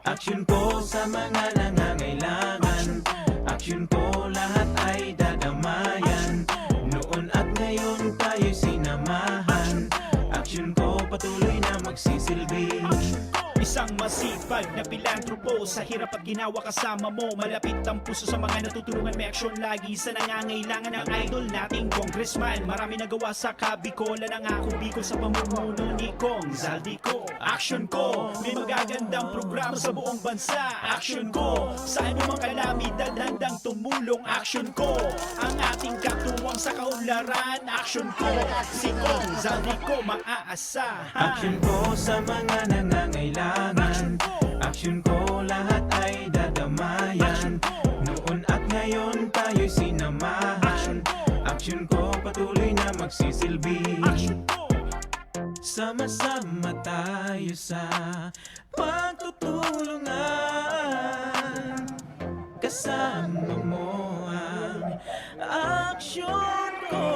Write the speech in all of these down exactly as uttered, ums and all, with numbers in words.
Aksyon ko sa mga nangangailangan. Aksyon ko, lahat ay dadamayan. Noon at ngayon tayo'y sinamahan. Aksyon ko, patuloy na magsisilbi. Isang masipag na pilantropo, sa hirap at ginawa kasama mo. Malapit ang puso sa mga natutulungan, may aksyon lagi sa nangangailangan. Ang idol nating congressman, marami nagawa sa Kabikolan. Ang ako Bicol sa pamumuno ni Cong Zaldy Co. Aksyon ko, may magagandang programa sa buong bansa. Aksyon ko, sa anumang kalamidad handang tumulong. Aksyon ko, ang ating katuwang sa kaunlaran. Aksyon ko, si Cong Zaldy Co maaasahan. Aksyon ko sa mga nangangailangan. Aksyon ko, lahat ay dadamayan. Noon at ngayon tayo'y sinamahan. Aksyon ko, patuloy na magsisilbi. Sama-sama tayo sa pagtutulungan. Kasama mo ang aksyon ko.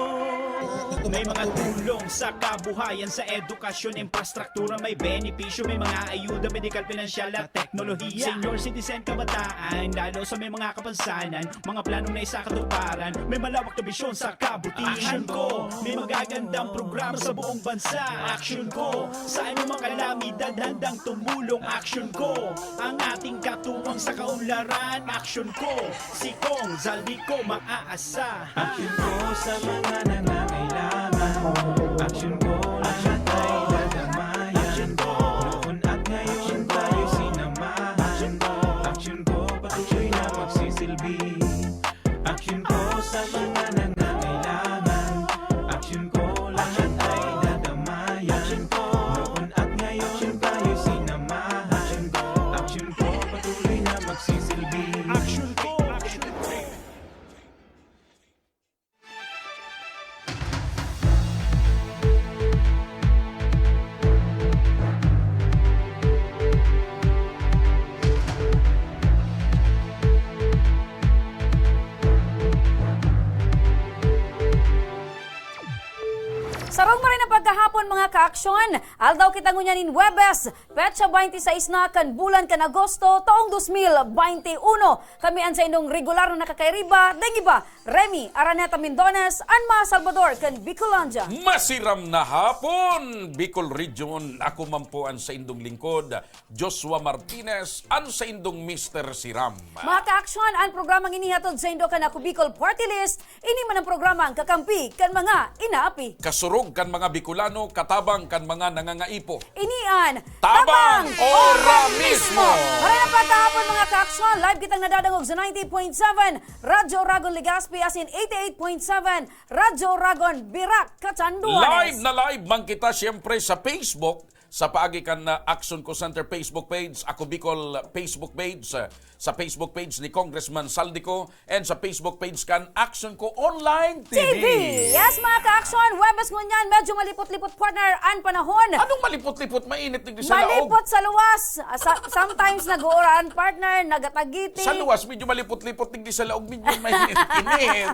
May mga tulong sa kabuhayan, sa edukasyon, infrastruktura, may benepisyo, may mga ayuda, medikal, pinansyal at teknolohiya. Senior citizen, kabataan, lalo sa may mga kapansanan, mga planong naisakatuparan, may malawak na bisyon sa kabutihan. Aksyon ko, may magagandang programa sa buong bansa. Aksyon ko, sa anumang kalamidad handang tumulong. Aksyon ko, ang ating katuwang sa kaunlaran. Aksyon ko, si Cong Zaldy Co maaasahan. Aksyon ko sa mga nangangailangan. Aksyon ko, lahat ay dadamayan. Noon at ngayon tayo sinamahan. Aksyon ko, patuloy na magsisilbi. Aksyon ko sa mga nangangailangan. Aksyon ko, lahat ay dadamayan. Noon at ngayon tayo sinamahan. Aksyon ko, patuloy na magsisilbi. Aksyon ko, aksyon ko. Sarong maray na pagkahapon, mga kaaksyon. Aldaw kita ngunyan nin Huwebes, petsa twenty-six na kan bulan kan Agosto, taong dos mil bente uno. Kami an saindong regular na nakakairiba, dai iba, Remy Araneta Mindones, an mga Salvador kan Bicolandia. Masiram na hapon, Bicol Region. Ako man po an saindong lingkod, Joshua Martinez, an saindong Mister Siram. Mga kaaksyon, an programang ini hatod saindo kan Ako Bicol Party List. Ini man an programang kakampi kan mga inaapi, kasurog kan mga Bicolano, katabang kan mga nangangaipo. Ini an Tabang Ora Mismo! Maray na pagkahapon, mga kaaksyon, live kitang nadadangog sa ninety point seven Radyo Oragon Legazpi, asin eighty-eight point seven Radyo Oragon Virac, Catanduanes. Live na live man kita siyempre sa Facebook, sa paagi kan, ah, Aksyon Ko Center Facebook page, Ako Bicol Facebook page, ah, sa Facebook page ni Congressman Zaldy Co, and sa Facebook page kan Aksyon Ko Online T V. T V. Yes, mga kaaksyon, Huwebes ngunyan, medyo malipot-lipot, partner, an panahon. Anong malipot-lipot? Mainit digdi sa laog. Malipot sa luwas. Ah, sa, sometimes nag-uuran, partner, nagatagiti. Sa luwas, medyo malipot-lipot digdi sa laog, medyo mainit-init.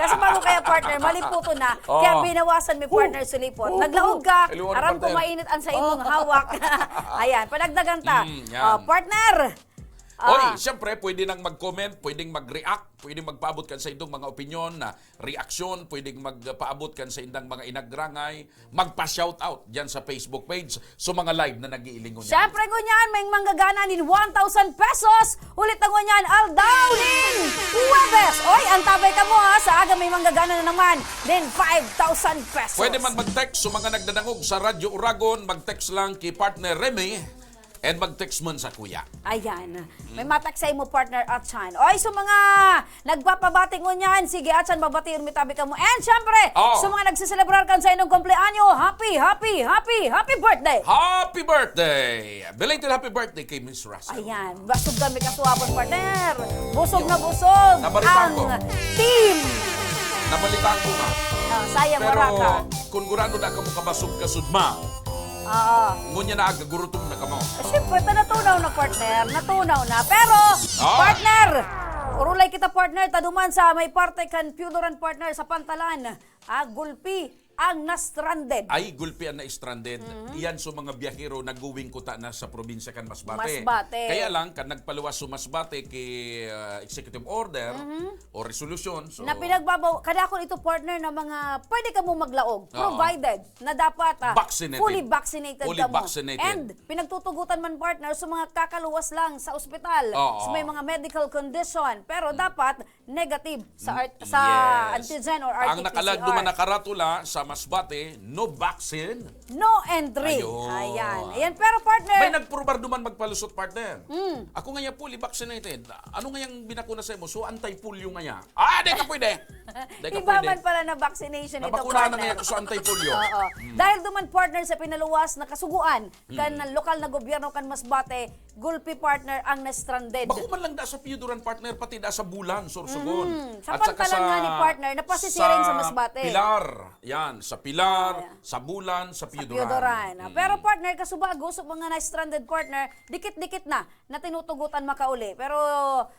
Kasi bako kaya, partner, malipoton na. Oh. Kaya binawasan mi, partner, sa lipot. Oh. Naglaog ka, aram ko mainit an sa imong hawak. Ayan, panagdagan ta. Mm, yan. Oh, partner. Oy, ah, siyempre, pwede nang mag-comment, pwedeng mag-react, pwedeng magpaabot kan saindong mga opinyon, na reaksyon, pwedeng magpaabot kan saindang mga inagrangay, magpa-shoutout diyan sa Facebook page, sa mga live na nag-iiling ngunyan. Siyempre, ngunyan, may manggagana nin one thousand pesos, ulit na ngunyan, aldaw nin Huwebes. Oy, antabay kamo, ha, sa aga may manggagana na naman nin five thousand pesos. Pwede man mag-text sa mga nagdadangog sa Radyo Oragon, mag-text lang ki Partner Remy. And mag-text man sa kuya. Ayan. May matak sa imo, partner Achan. Oy, sa mga nagpapabati ngunyan, sige, Achan, babation mi tabi kamo. And syempre, oh, sa mga nagsiselebrar kan saindong kumpleanyo, happy, happy, happy, happy birthday! Happy birthday! Belated happy birthday kay Miss Russell. Ayan, basog kami kasuapon, partner. Busog na busog ang team. Nabalitaan ko nga. Ah, sayang, pero wala ka. Kun gurado na kamo kabasog kasudma, oo, ngunyan na aga, gurutom na kamo. Eh, siyempre, ta natunaw na, partner. Natunaw na. Pero, ah, partner, Rulay kita, partner, ta duman sa may parte kan Pioduran, partner, sa Pantalan. Ah, gulpi ang na-stranded. Ay, gulpi ang na-stranded. Iyan so mga biyahero nag-uwing kuta na sa probinsya kan Masbate. Masbate. Kaya lang, kan nagpaluwas so Masbate ki ah, executive order o resolution, so Na pinagbabaw, kadakon ito, partner, na mga pwede ka mo maglaog, Oo. provided na dapat ah, Vaccinated. fully vaccinated Fully ka mo. vaccinated. And pinagtutugutan man, partner, sa mga kakaluwas lang sa ospital, Oo. sa may mga medical condition, pero dapat negative sa art- sa Yes. antigen or Ang R T P C R. Nakalag duman na karatula sa Masbate, no vaccine. No entry. Ayun. Ayan. Ayan. Pero, partner, May nagprobar duman magpalusot, partner. Ako ngaya fully vaccinated. Ano ngayang binakuna sa imo? So, anti-polio ngaya. Ah, di ka pwede. Di ka iba pwede. Man pala na vaccination ito, Nabakunahan na partner. Ngaya ako sa anti-polio. Oo. Dahil duman, partner, sa pinaluwas na kasuguan kan lokal na gobyerno kan Masbate, gulpi, partner, ang na-stranded. Bako man lang da sa Pioduran, partner, pati da sa Bulan, Sorsogon. Mm. Sa Pantalan nga ni partner, napasisiring sa Masbate. Pilar. Yan, sa Pilar, Ayan. Sa Bulan, sa Pioduran. Piodoran. Ah, pero, partner, kasubago sa mga na-stranded, partner, dikit-dikit na na tinutugutan makauli. Pero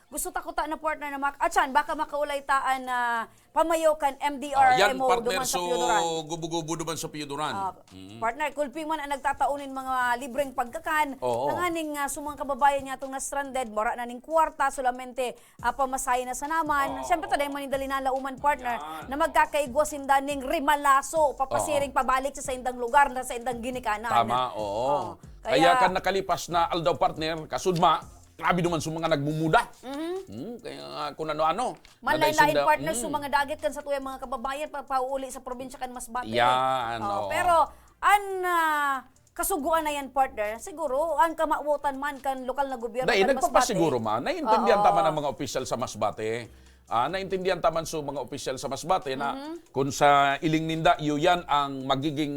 gusto ta kuta na, partner, na mak- atyan, baka makaulay taan na pamayo kan M D R M O Ah, yan, partner, duman sa so Piodoran. Gubo-gubo duman sa Pioduran. Ah, partner, kulpi man ang nagtatao nin mga libreng pagkakan. Oo. Tanganing ah, sa mga kababayan niya itong na-stranded, mura na ning kwarta, solamente ah, pamasahe na sa naman. Oo. Siyempre, taday man yung dali na lauman, partner, Yan. na magkakaigwa sinda ning rimalaso, papasiring pabalik sa saindang lugar na saindang ginikanan. Tama, oo. Oh, Kaya, kaya kan nakalipas na aldaw, partner, kasudma, grabe naman sa mga nagmumuda. Hmm, kaya nga kung ano-ano. Manlain-lain, Naday sinda- partner, Mm. sa mga dagit kan satuyang mga kababayan, papauuli sa probinsya kan Masbate. Yan, Oh, oo. Pero, an ah, kasuguan na yan, partner, siguro, ang kamawotan man kan lokal na gobyerno Dahil kan Masbate. Nagpapasiguro man, naiintindihan Oo. Tama ng mga opisyal sa Masbate. Ah, naintindihan taman so mga opisyal sa Masbate na Mhm. kung sa iling ninda, iyo yan ang magiging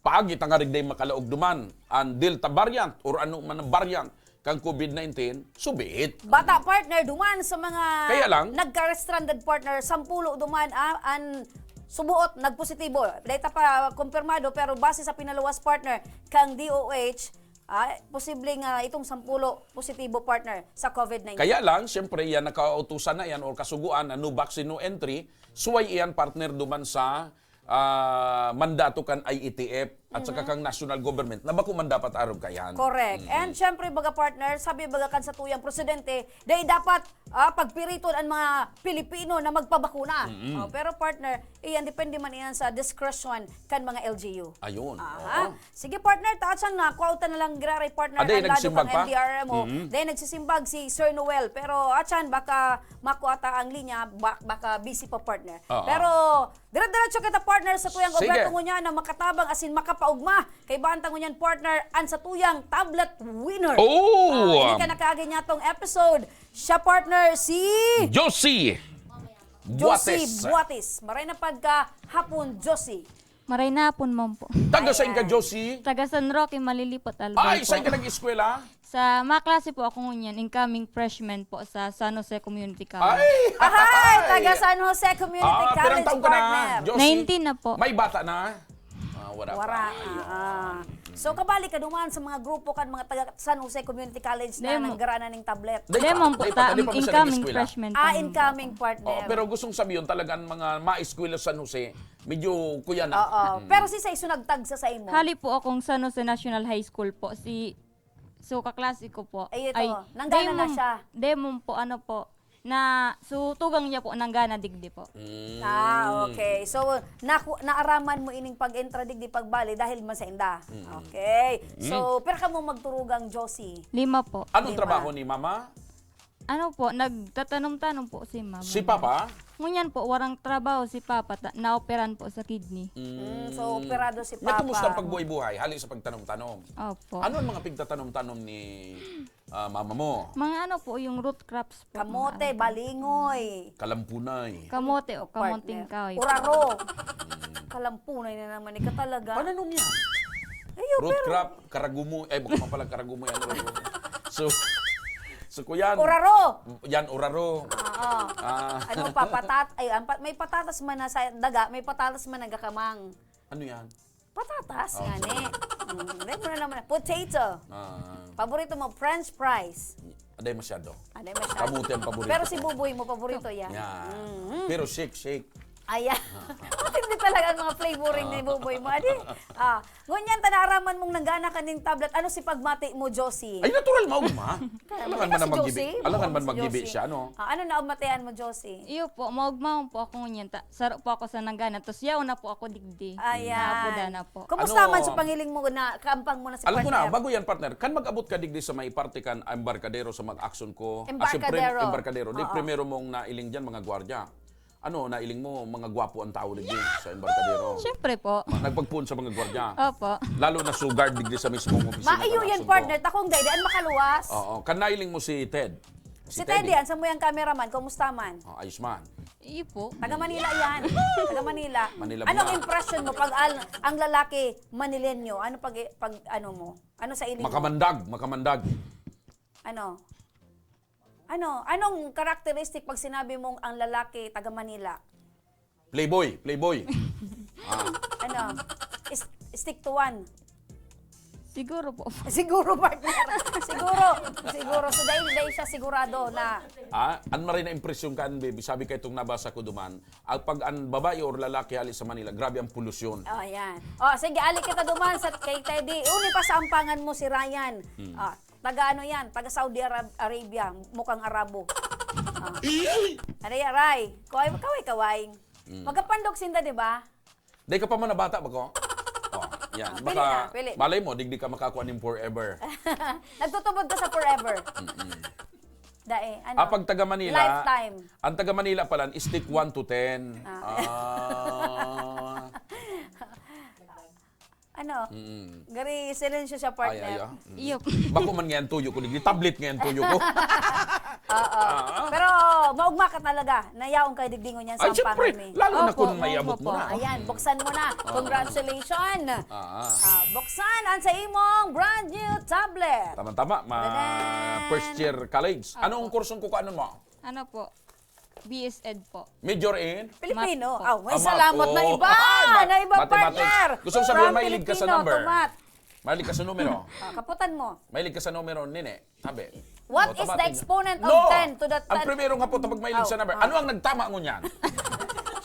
paagi tangarig day makalaog duman, ang Delta variant or ano man ang variant kang COVID nineteen, subit. Bata, partner, duman sa mga Kaya lang? nagka-stranded, partner, sampulo duman ah, an subuot nagpositibo. Dahil ta pa kumpirmado, pero base sa pinaluwas, partner, kang D O H, ah, posibleng ah, itong sampulo positibo, partner, sa COVID nineteen. Kaya lang, siyempre, yan nakautusan na yan or kasuguan na no vaccine, no entry, suway iyan partner duman sa ah, mandato kan I A T F at saka kang national government na bako man dapat arog kaiyan. Correct. And syempre, baga, partner, sabi baga kan satuyang presidente, dai dapat ah, pagpiriton ang mga Pilipino na magpabakuna. Oh, pero, partner, iyan depende man iyan sa discretion kan mga L G U. Ayun. Aha. Oo. Sige, partner, ta atyan na, kuwauta na lang giraray, partner, Aday, ang lado nagsimbag kan pa? M D R M O. Mhm. Dahil nagsimbag si Sir Noel, pero atyan, baka makuha ta ang linya, ba- baka busy pa, partner. Oo. Pero dire-diretso kita, partner, sa tuyang Sige. oblato ngunyan na makatabang asin makapaugma. Kay bantang ngunyan, partner, ang sa tuyang tablet winner. Oh! Ah, ini ka nakaagi niya tong episode. Siya, partner, si Josie Josie Buates. Buatis. Maray na pagkahapon, Josie. Maray na hapon, ma'am po. Taga saan ka, Ayan. Josie? Taga San Roque, Malilit, Albay Ay, po. Saan ka nag-eskwela? Sa mga klase po ako ngunyan, incoming freshman po sa San Jose Community College. Ay! Ahay! Taga San Jose Community Ah, pirang College, taon ka na, partner. Josie? Nineteen na po. May bata na? Ah, wala, Wala. pa. Ayun. Ah. So, kabali ka duman sa mga grupo kan mga taga San Jose Community College na Demo. Naggaraan na ning tablet. Dahil Demo pa, po, dahil pa, ta, dahil pa ka sa incoming eskwela? Freshman Ah, pa. Incoming partner. Oh, pero gustong sabihin talagang mga maeskwela sa San Jose, medyo kuya na. Oo. Mm. Pero si Saiso nagtagsa sa imo. Hali po akong San Jose National High School po. Si, so, kaklase ko po. Ay, ito. Nanggana na siya. Demo po, ano po, na, so, tugang niya po, nanggana digdi po. Mm. Ah, okay. So, naku, naaraman mo ining pag-entra digdi pagbali dahil man sa inda. Mm. Okay. So, pero kamo magturugang Josie. Lima po. Anong Lima. Trabaho ni mama? Ano po, nagtatanom-tanom po si mama. Si papa? Ngunyan po, warang trabaho si papa, ta, naoperan po sa kidney. Mm, so, operado si May papa. Kumusta ang pagbuhay-buhay? Hali sa pagtanom-tanom. Opo. Ano ang mga pigtatanom-tanom ni ah, mama mo? Mga ano po, yung root crops po. Kamote, Mga ano po. Balingoy. Kalampunay. Kamote o kamoting Partner. kahoy. Uraro. Kalampunay na naman. Ika talaga. Paano nung yan? Ayun, Root pero crop, karagumoy. Ay, baka man pala karagumoy ang root crop. So, so kuyan. Uraro. Yan, uraro. Oo. Ah. Ano pa, patat ay, ang pat- may patatas man na sa daga, may patatas man na gakamang. Ano yan? Patatas, Oh, nga sorry. ni. Mm, dahil mo na naman. Potato. Ah. Paborito mo, French fries. Dai masyado. Ah, dai masyado. Kamote ang paborito Pero si ko. Buboy mo, paborito yan. Yan. Mhm. Pero shake, shake. Ayan. Matindi talaga ang mga flavoring ni Buboy mo, adi? Ah, ngunyan ta naaraman mong nanggana ka nin tablet. Ano si pagmati mo, Josie? Ay, natural, maugma. Alangan man si ang maggibi. Josie? Alangan Maugma man si maggibi Josie. siya, ano? Ah, ano na matian mo, Josie? Iyo po, maugma po ako ngunyan. Ta-, saro po ako sa nanggana. Tapos yaon na po ako digdi. Ayan. Naabudan na po. Kumusta Ano, man sa pangiling mo na kaampang mo na si Alam ko na, partner? bago yan, partner. Kan mag-abot ka digdi sa may parte kan Embarcadero sa mag-action ko. Ah, siyempre, Embarcadero. Embarcadero. Di, Oo. primero mong nailing dyan, mga gwardya. Ano, nailing mo, mga gwapo ang tao digdi sa Embarcadero? Siyempre po. Ma-, nagpagpuon sa mga gwardya? Opo. Lalo na sugard digdi sa mismong opisina Maiyo kan yan, action ko. partner. Takong dai, daan makaluwas. Oo. Kan nailing mo si Ted? Si Si Teddy, Teddy. an samuyang cameraman, kumusta man? Oh, ayos man. Iyo po. Taga Manila yan. Taga Manila. Manila Anong biya. impression mo pag al-, ang lalaki Manileño? Ano pag, pag ano mo? Ano sa iling mo? Makamandag, makamandag. Ano? Ano? Anong characteristic pag sinabi mong ang lalaki taga Manila? Playboy, playboy. Ah. Ano? Is-, stick to one. Siguro po. Siguro, partner. Siguro. Siguro. So, dahil, dahil siya sigurado na Ah, an maray na impresyon kan, baby. Sabi kay itong nabasa ko duman, ang pag an babae or lalaki hali sa Manila, grabe ang polusyon. Oh, yan. Oh, sige, ali kita duman sa kay Teddy. Uni pa sa ampangan mo si Ryan. Hmm. Ah, taga ano yan? Taga Saudi Arab-, Arabia. Mukhang Arabo. Ah. Ano yan, Ray? Kaway, kaway, kaway. Hmm. Magkapandog sinda, di ba? Dai ka pa man nabata ba ko? Oh, yan. Ah, pili Baka, na, pili. malay mo, digdi ka makakuha ning forever. Nagtutubod ka sa forever. Mm-mm. Dai, ano? Ah, pag taga Manila, Lifetime. ang taga Manila pala, stick one to ten. Ah. Ah. Ano? Mm. Gari, silensyo siya, Ay, ay, partner. ah. Mm. Iyo. Bako man ngayon tuyo ko, digdi tablet ngayon tuyo ko. Oo. Ah. Pero maugma ka talaga. Nayaon kayo digdi ngunyan sa Ay, siyempre. ampangan, eh. Lalo na Opo, kung may opo abot po. mo na. Ayan, buksan mo na. Oo. Congratulations. Ah. Ah, buksan ang sa imong brand new tablet. Tama-tama, ma Tadaan! first year college. Opo. Anong kursong kukuanon mo? Ano po? B S Ed po. Major in? Filipino. Math po. Aw, may Ah, math. salamat na Oh. iba. Ay, math-, Na iba, mathematics. partner. Gusto ko sabihin, From mahilig ka sa Filipino number. to math. Mahilig ka sa numero. Ah, kaputan mo. Mahilig ka sa numero, nini. Sabi. What Oh, is the automatic. exponent of No! ten to the Ang ten? primero nga po, kapag mahilig sa Oh, number, ah. ano ang nagtama ngunyan?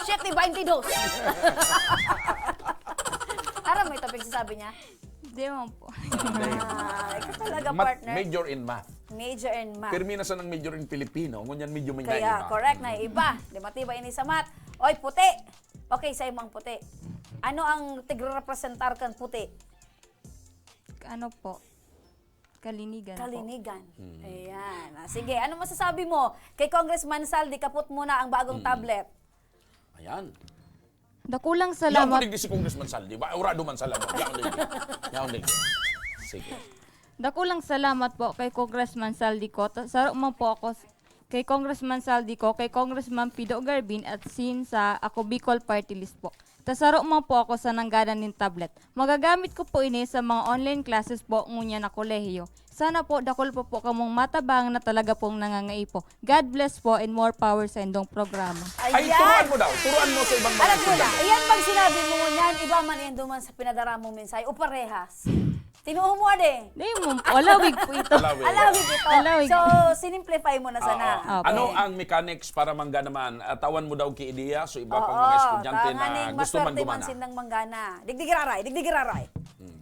Siyete baintidos. Aram mo ito, pagsasabi niya? Di man po. Ah, ikaw talaga, Math, partner. major in math. Major in math. Pirmi na sanang major in Filipino, ngunyan medyo may Kaya, naiba. correct, Mm. naiba. Di matibay ini sa math. Oy, puti. Okay, sa imong puti. Ano ang tigrepresentar kan puti? Ano po? Kalinigan po. Kalinigan. Mm. Ayan. Ah, sige, ano masasabi mo kay Congressman Saldi? Kapot mo na ang bagong Mm. tablet. Ayan. Dakulang Yaon ko salamat. digdi si Congressman Saldi. Ba, urado man sa lamang. Yaon digdi. Yaon digdi. Sige. Dakulang salamat po kay Congressman Saldi ko. Ta-, saro man po ako s-, kay Congressman Saldi ko, kay Congressman Pido Garbin at sin sa Ako Bicol Party List po. Ta saro man po ako sa nanggadan nin tablet. Magagamit ko po ini sa mga online classes po ngunyan na kolehiyo. Sana po dakul pa po kamong matabang na talaga pong nangangaipo. God bless po and more power sa indong programa. Ay, Ayan! turuan mo daw. Turuan mo sa ibang mga Alam mo na, estudyante. iyan pag sinabi mo ngunyan, iba man yan duman sa pinadara mong mensahe o parehas. Tinuo mo, ade. Di mo, alawig po ito. Alawig. Alawig ito. Alawig. So, sinimplify mo na sana. Oo. Opo. Ano ang mechanics para manggana man? Ah, tawan mo daw ki ideya, so iba pang Oo, mga estudyante tama na ning gusto man maswerte man gumana. sindang manggana. Digdi giraray, digdi giraray. Hmm.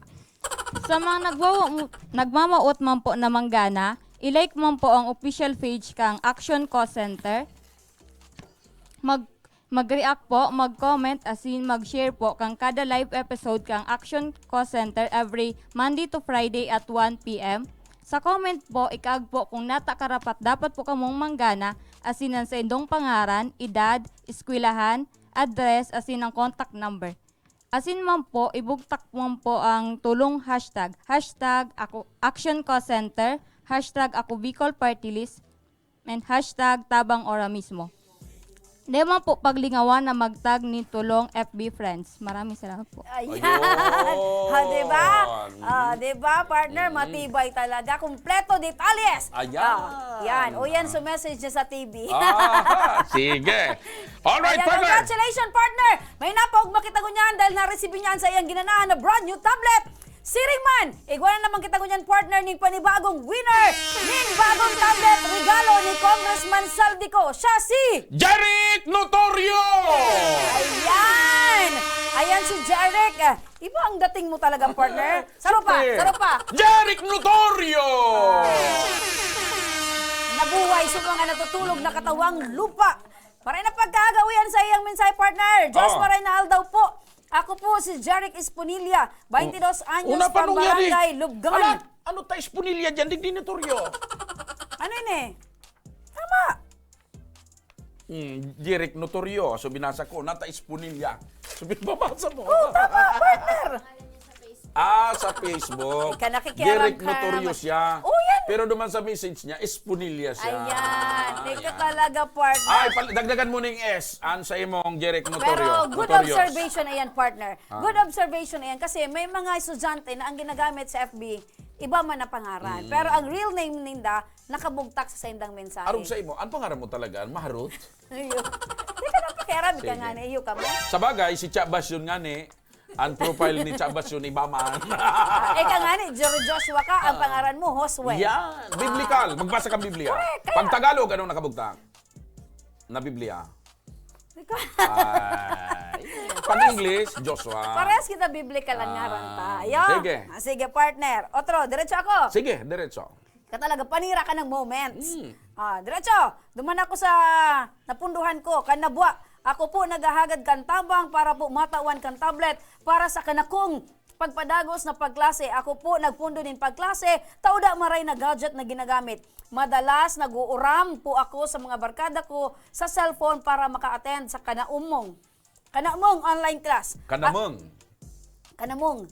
Sa mga nagwawa-, nagmamawot man po na manggana, i-like man po ang official page kang Action Call Center. Mag-, mag-react po, mag-comment, asin mag-share po kang kada live episode kang Action Call Center every Monday to Friday at one P M. Sa comment po, ikaag po kung nata karapat-dapat po kamong manggana, asin an saindong pangaran, edad, eskwelahan, address, asin ang contact number. Asin man po, ibugtak man po ang tulong hashtag, hashtag ako, Action Call Center, hashtag Ako Bicol Party List, and hashtag Tabang Ora Mismo. Di man po paglingawan na mag-tag nin tulong F B friends. Maraming salamat po. Ayan. Ayun. Ha, di ba? Ah, di ba, partner? Mm. Matibay talaga. Kompleto detalles. Ayan. Ah, yan. O yan, Mm. so message niya sa T V. Ah, sige. All right, Ayan, partner. Congratulations, partner. May napaog makita ko niyan dahil na-receive niya an saiyang ginanahan na brand new tablet. Siring man, igwa na naman kita ngunyan, partner, ning panibagong winner ning bagong tablet regalo ni Congressman Zaldy Co. Siya si Jeric Notorio! Ayan! Ayan si Jeric. Ah, iba ang dating mo talaga, partner. Sarupa, Siyempre. sarupa. Jeric Notorio! Nabuhay sa mga natutulog na katawang lupa. Maray na pagkagawian sa iyang mensahe, partner. Diyos, Oh. maray na aldaw po. Ako po si Jeric Esponilla, twenty-dos anyos, Una pa from nung yari. Barangay Lubgan. Ala, ano ta Esponilla dyan? Digdi Notorio. Ano yun eh? Tama. Hmm, Jeric Notorio. So, binasa ko, nata Esponilla. So, binabasa mo. Oo, tama, partner. Ah, sa Facebook. Ika nakikialam Jeric ka Notorio naman. siya. Oh, yan. Pero duman sa message niya, Esponilla siya. Ayan. Ikaw Ayan. talaga, partner. Ay, pal- dagdagan mo ning S. An sa imong Jeric Notorio. Pero good Notorious. observation, ayan, partner. Ah. Good observation, ayan. Kasi may mga estudyante na ang ginagamit sa F B, iba man na pangaran. Mm. Pero ang real name ninda, nakabugtak sa saindang mensahe. Arog sa imo, ang pangaran mo talaga, Maharot? Ayun. Di ka na pakialam, ika Sige. nga na iyo ka mo. Sa bagay, si Chabas yun nga ni, ang profile ni Chabas yun, iba man. Ah, ika nga ni, Jor-, Joshua ka, ang Ah. pangaran mo, Josue. Yan. Biblical. Ah. Magbasa kang Biblia. Correct, kaya Pag Tagalog, anong nakabugtak? Na Biblia? Ikaw. Ay. Pag English, Joshua. Parehas kita biblical ang Ah, ngaran ta. Ayan. sige. Ah, sige, partner. Otro, diretso ako. Sige, diretso. Ka talaga, panira ka ng moment. Mm. Ah, diretso. Duman ako sa napunduhan ko, kan nabwa. Ako po naghahagad kan tabang para po matawan kan tablet para sa kanakong pagpadagos na pagklase. Ako po nagpundo nin pagklase, ta uda maray na gadget na ginagamit. Madalas nag-uuram po ako sa mga barkada ko sa cellphone para maka-attend sa kanaumong, kanamong online class. Kanamong. At, kanamong.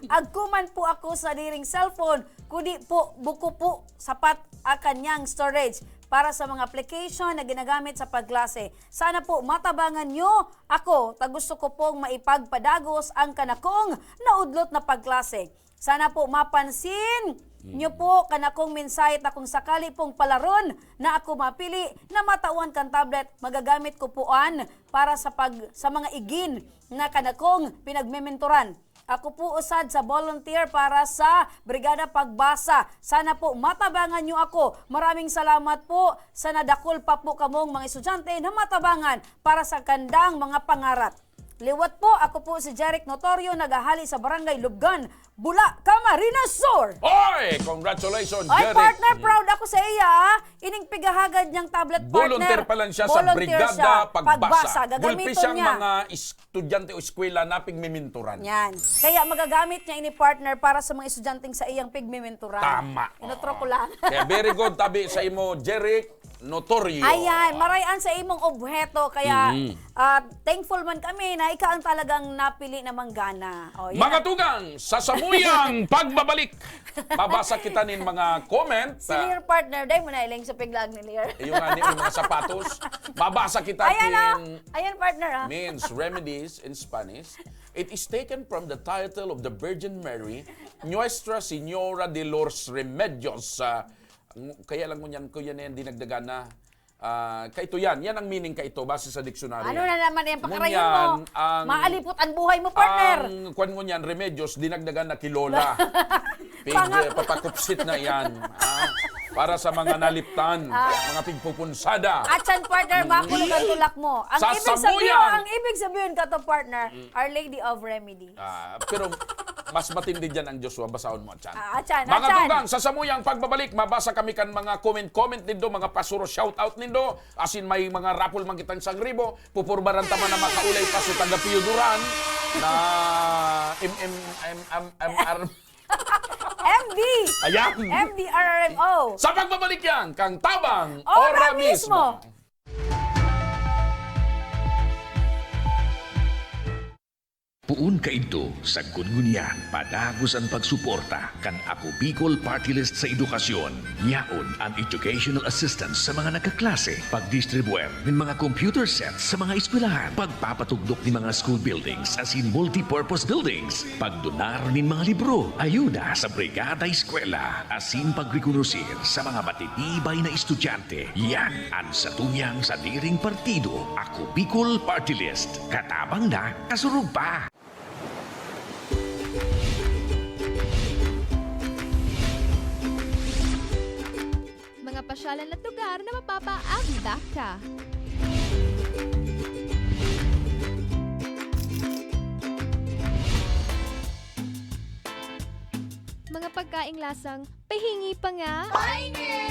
Agkuman po ako sa diring cellphone, kudi po buko po sapat ang kanyang storage para sa mga application na ginagamit sa pagklase. Sana po matabangan nyo ako, ta gusto ko pong maipagpadagos ang kanakong naudlot na pagklase. Sana po mapansin nyo po kanakong mensahe ta kung sakali pong palaron na ako mapili na matawan kan tablet, magagamit ko po an para sa pag-, sa mga igin na kanakong pinagmementoran. Ako po usad sa volunteer para sa Brigada Pagbasa. Sana po matabangan nyo ako. Maraming salamat po. Sana dakul pa po kamong mga estudyante na matabangan para sa kandang mga pangarap. Liwat po, ako po si Jeric Notorio, naghahali sa Barangay Lubgan, Bula, Camarines Sur. Oy! Congratulations, Oy, Jeric. partner, Mm. proud ako sa iya, ah. Ining pighahagad niyang tablet, Volunteer partner. pa lang siya sa Volunteer Brigada siya. Pagbasa. Pagbasa, gagamiton Gulpi siyang niya. mga estudyante o eskwela na pigmementoran. Yan. Kaya magagamit niya ini, partner, para sa mga estudyanteng sa iyang pigmementoran. Tama. Inutro ko Oo. lang. Kaya very good, tabi sa imo, Jeric Notorio. Ayan, maray-an sa imong obheto. Kaya, Mm. ah, thankful man kami na ika ang talagang napili na manggana. O, yan. Mga tugang, sa samuyang pagbabalik, mabasa kita nin mga comment. Si Ah, Lear, partner, dai mo na iling sa piglag ni Lear. Yung nga, yung mga sapatos. Mabasa kita Ayan, ah. nin Ayan, partner, ah. means remedies in Spanish. It is taken from the title of the Virgin Mary, Nuestra Señora de los Remedios. Ah, ng-, kaya lang ngunyan ko yan, yan dinagdagan na. Ah, kaito yan. Yan ang meaning kaito, base sa diksyonaryo. Ano na naman yan, pakarayon Ngunyan, mo? ang, Maalipot ang buhay mo, partner. ang kwan ngunyan, remedios, dinagdagan na ki Lola. Pig-, Pangak- papakupsit na yan. Ah, para sa mga naliptan, Ah. mga pigpupunsada. Atyan, partner, Mm. makulog ang tulak mo. Ang Sa ibig sabihin, samuyang. ang ibig sabihin kato, partner, Mm. Our Lady of Remedy. Ah, pero mas matindi dyan ang Joshua. Basahon mo, Atyan. Ah, Atyan, Mga Atyan. tugang, sa samuyang pagbabalik, mabasa kami kan mga comment-comment nindo, mga pasuro shoutout nindo. Asin may mga raffle man kitang sangribo, pupurbaran ta man na makaulay pa sa taga Pioduran na M M M M R. M D. Ayan. M D R R M O. Sa pagbabalik yan, kang Tabang, Ora Ora mismo. mismo. Poon kaidto, sagkod ngunyan, padagos an pagsuporta kan Ako Bicol Party List sa edukasyon. Yaon an educational assistance sa mga nagkaklase, pagdistribuer nin mga computer sets sa mga eskwelahan, pagpapatugdok nin mga school buildings asin multipurpose buildings, pagdonar nin mga libro, ayuda sa Brigada Eskwela, asin pagrekonosir sa mga matitibay na estudyante. Yan an satuyang sadiring partido, Ako Bicol Party List. Katabang na, kasurog pa! pasyalan at lugar na mapapaabida ka. Mga pagkaing lasang pahingi pa nga. Pahingi!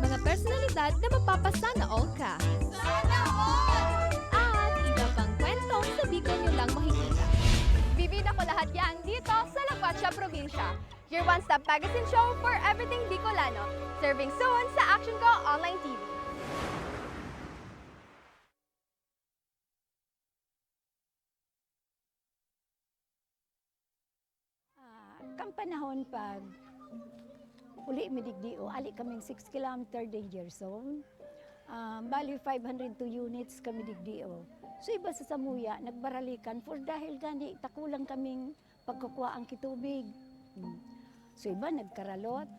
Mga personalidad na mapapasana all ka. Sana all! At iba pang kwentong sa Bicol nyo lang makikita. Bibida ko lahat yan dito sa La Cuacha Provincia. Your one-stop magazine show for everything Bicolano. Serving soon sa Action Ko Online T V. Ah, kan panahon pag uli mi digdi, o, ali kaming six kilometer danger zone. Ah, bali, five hundred two units kami digdi, o. So, iba sa samuya, nagbaralikan for dahil gani, takulang kaming pagkukuhaan ki tubig. Hmm. So, iba nagkaralot.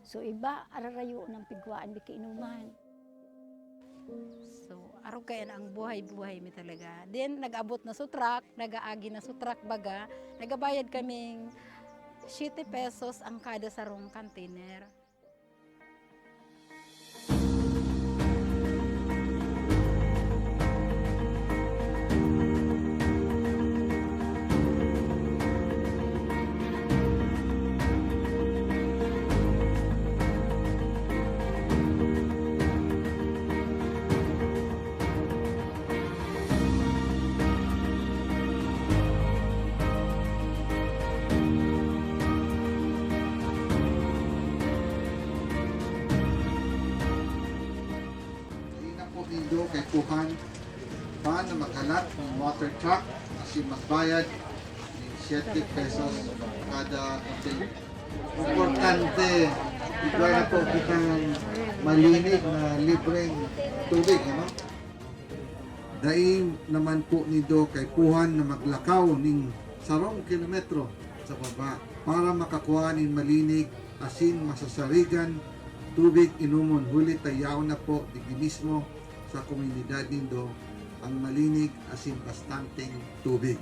So, iba ararayo ng pigkuhaan mi kainuman. So, arog kaya na ang buhay-buhay mi talaga. Then, nag-abot na sa truck, nag-aagi na sa truck baga, nagabayad kaming siyete pesos ang kada sarong container. Dai na po nindo kaipuhan pa na maghalat nin water truck asin magbayad nin siyete pesos kada container. Importante, igwa na po kitang malinig na libreng tubig, ano? Dai naman po nindo kaipuhan na maglakaw nin sarong kilometro sa baba para makakua nin malinig asin masasarigan tubig inomon, huli ta yaon na po digdi mismo sa komunidad nindo ang malinig asin bastanteng tubig.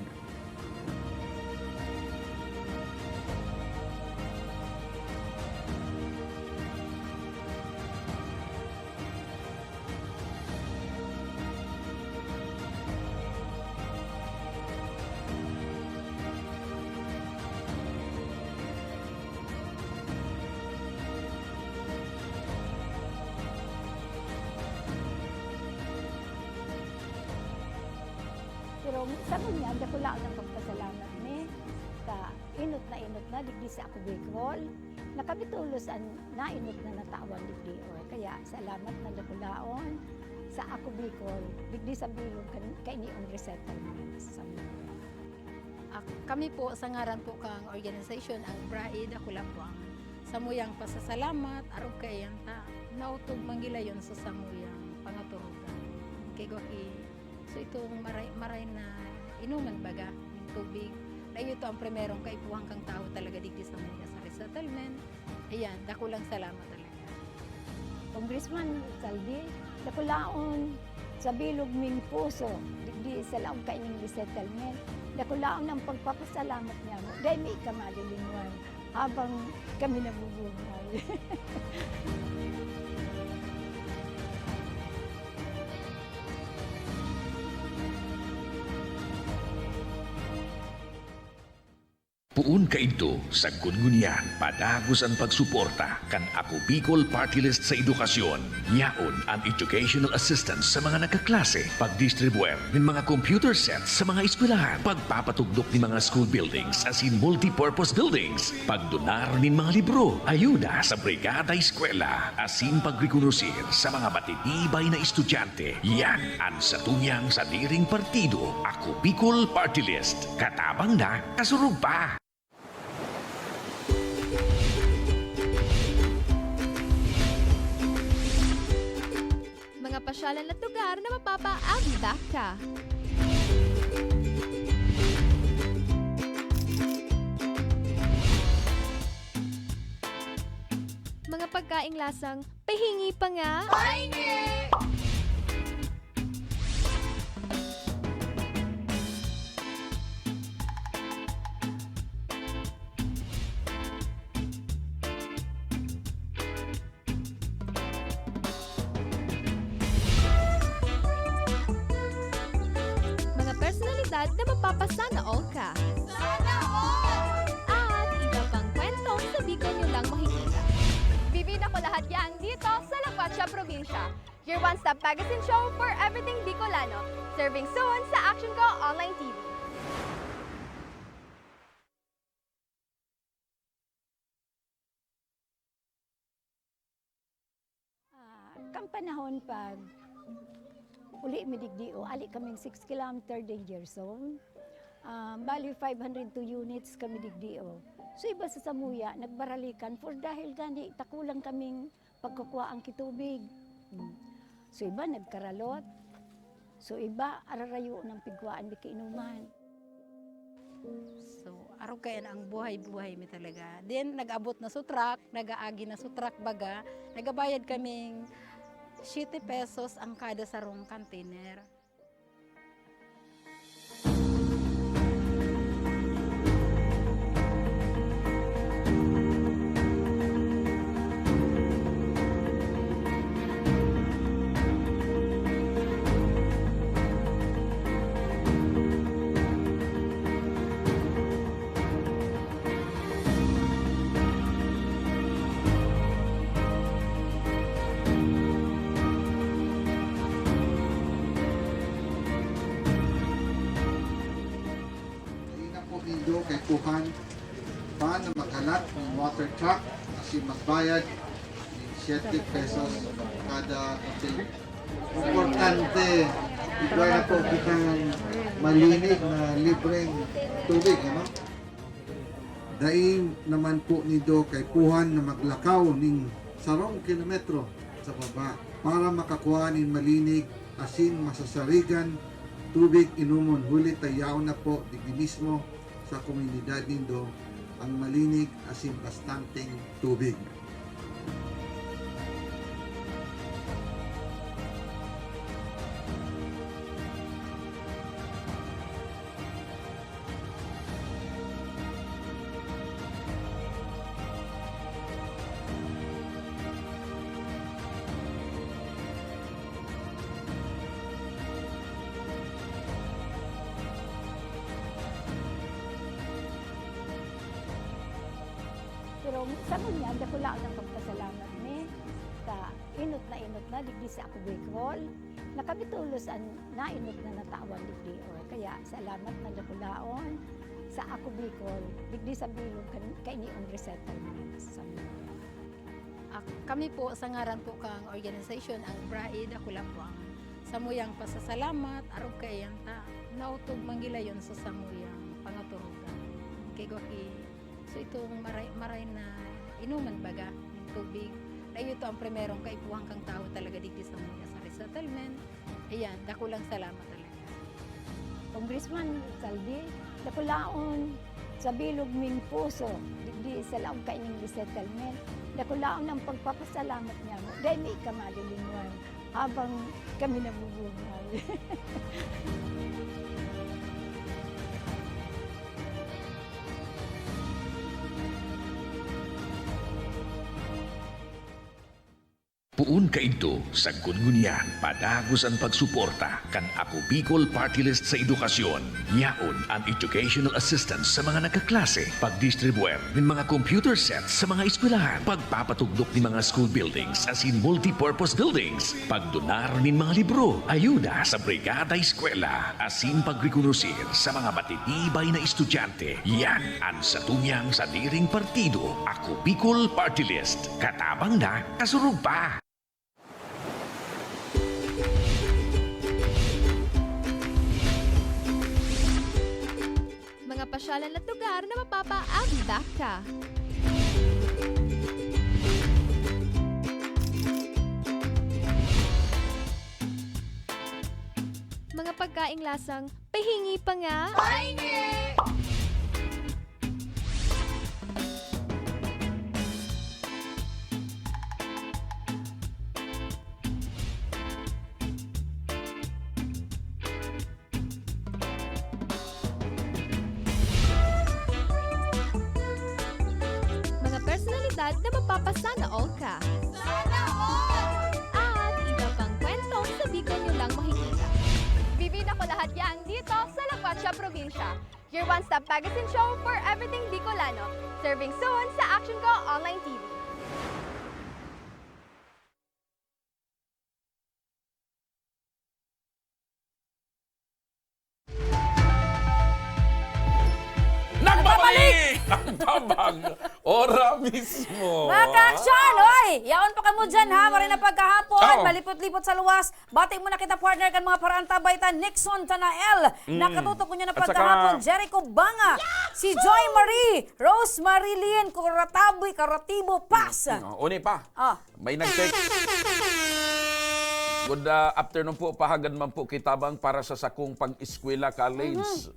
Pero sa ngunyan, dakulaon ang pagpasalamat mi sa enot na enot na digdi sa Ako Bicol, na kami tolos an naenot na natawan digdi, o. Kaya salamat na dakulaon sa Ako Bicol, digdi sa bilog kan-, kainiong resettlement sa Zamboanga. Ak-, kami po, sa ngaran po kang organisasyon, ang BRAE, dakula po ang samuyang pasasalamat, arog kaiyan ta naotob man gilayon sa samuyang pangaturugan. Kay gwa ki So, itong maray, maray na inuman baga nin tubig, na iyo to ang primerong kaipuhan kang tawo talaga digdi sa Manila, sa resettlement. Ayan, dakulang salamat talaga. Congressman Saldi, dakulaon sa bilog ming puso, digdi sa laog kaining resettlement. Dakulaon ang pagpapasalamat niamo. Dai mi ka malilinwan habang kami nabubuhay. Poon kaidto, sagkod ngunyan, padagos an pagsuporta kan Ako Bicol Party List sa edukasyon. Yaon an educational assistance sa mga nagkaklase, pagdistribuer nin mga computer sets sa mga eskwelahan, pagpapatugdok nin mga school buildings asin multipurpose buildings, pagdonar nin mga libro, ayuda sa Brigada Eskwela, asin pagrekonosir sa mga matitibay na estudyante. Yan an satuyang sadiring partido, Ako Bicol Party List. Katabang na, kasurog pa! Mga pasyalan at lugar na mapapaabida ka. Kaing lasang pahingi pa nga. Mga personalidad na mapapasana all ka. Sana all! At iba pang kwentong sa Bicol nyo lang makikita. Bibida ko lahat yan dito sa La Cuacha Probinsya. Your one-stop magazine show for everything Bicolano. Serving soon sa Action Ko Online T V. Ah, kan panahon pag uli mi digdi, o, ali kaming six kilometer danger zone. Ah, bali, five hundred two units kami digdi, o. So, iba sa samuya, nagbaralikan for dahil gani, takulang kaming pagkukua ang kitubig. Hmm. So, iba nagkaralot. So, iba ararayo ng pigkuhaan di kainuman. So, arog kaya na ang buhay-buhay mi talaga. Then, nag-abot na sa truck, nag-aagi na sa truck baga, nagabayad kaming siete pesos ang kada sarong container. Dai na po nindo kaipuhan pa na maghalat nin water truck asin magbayad nin siete pesos kada container. Importante, igwa na po kitang malinig na libreng tubig, ano? Dai naman po nindo kaipuhan na maglakaw nin sarong kilometro sa baba para makakua nin malinig asin masasarigan tubig inomon, huli ta yaon na po digdi mismo sa komunidad nindo ang malinig asin bastanteng tubig. Pero sa ngunyan, dakulaon ang pagpasalamat mi sa inot na inot na digdi sa Ako Bicol, na kami tolos an nainot na natawan digdi, o. Kaya salamat na dakulaon sa Ako Bicol, digdi sa bilog kan-, kainiong resettlement sa Moro. Ak-, kami po, sa ngaran po kang organisasyon, ang BRAE, dakula po ang samuyang pasasalamat, arog kaiyan ta, naotob man gilayon sa samuyang pangaturugan. Kay gwa ki So, itong maray, maray na inuman baga, yung tubig, na iyo to ang primerong kaipuhan kang tawo talaga digdi sa mga sa resettlement. Ayan, dakulang salamat talaga. Congressman Saldi, dakulaon sa bilog ming puso, digdi sa laog kaining resettlement, dakulaon ang pagpapasalamat niya mo. Dahil may ikamalilingwan. Habang kami nabubuhay. Poon kaidto, sagkod ngunyan, padagos an pagsuporta kan Ako Bicol Party List sa edukasyon. Yaon an educational assistance sa mga nagkaklase, pagdistribuer nin mga computer sets sa mga eskwelahan, pagpapatugdok nin mga school buildings asin multipurpose buildings, pagdonar nin mga libro, ayuda sa Brigada Eskwela, asin pagrekonosir sa mga matitibay na estudyante. Yan an satuyang sadiring partido, Ako Bicol Party List. Katabang na, kasurog pa! Mga pasyalan at lugar na mapapaabdak ka. Mga pagkaing lasang pahingi pa nga. Pahingi! At na mapapasana all ka. Sana all! At iba pang kwentong sa Bicol nyo lang makikita. Bibida ko lahat yan dito sa La Cuacha Probinsya. Your one-stop magazine show for everything Bicolano. Serving soon sa Action Ko Online T V. Nagbabalik! Ang tabang! Ora mismo! Mga ka-action! Oy! Yaon pa kamo dyan ha! Maray na pagkahapon! Oo. Malipot-lipot sa luwas! Bati mo na kita partner kan mga paraantabay ta Nixon Tanael! Nakatutok ko niya na At saka- pagkahapon! Jericho Banga! Si Joy Marie! Rose Marilyn Corataboy Coratibo Paz! Oh, uni pa. Ah, May nag-text. Good ah, afternoon po. Pahagad man po kitabang para sa sakong pag-eskwela, college.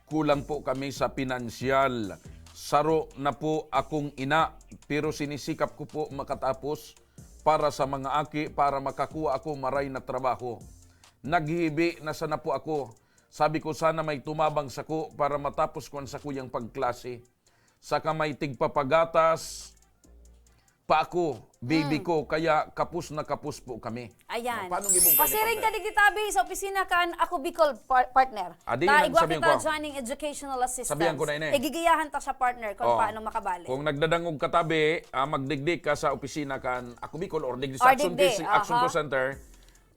Kulang po kami sa pinansyal. Saro na po akong ina, pero sinisikap ko po makatapos para sa mga aki para makakuha ako maray na trabaho. Naghihibi na sana po ako. Sabi ko sana may tumabang sako para matapos ko ang sakuyang pagklase. Saka may tigpapagatas pa ako, baby ko, kaya kapos na kapos po kami. Ayan. O, paano gibong kayo, Pasiring ka partner? digdi tabi sa opisina kan Ako Bicol par- partner. Adi, Ta nag- igwa sabihan kita ko. Joining Educational Assistance. Sabihan ko na ini. Igigiyahan ta siya partner kung Oh. paano makabali. Kung nagdadangog ka tabi, ah, magdigdi ka sa opisina kan Ako Bicol or digdi sa Or Action, digdi, Case- Action aha. Call Center,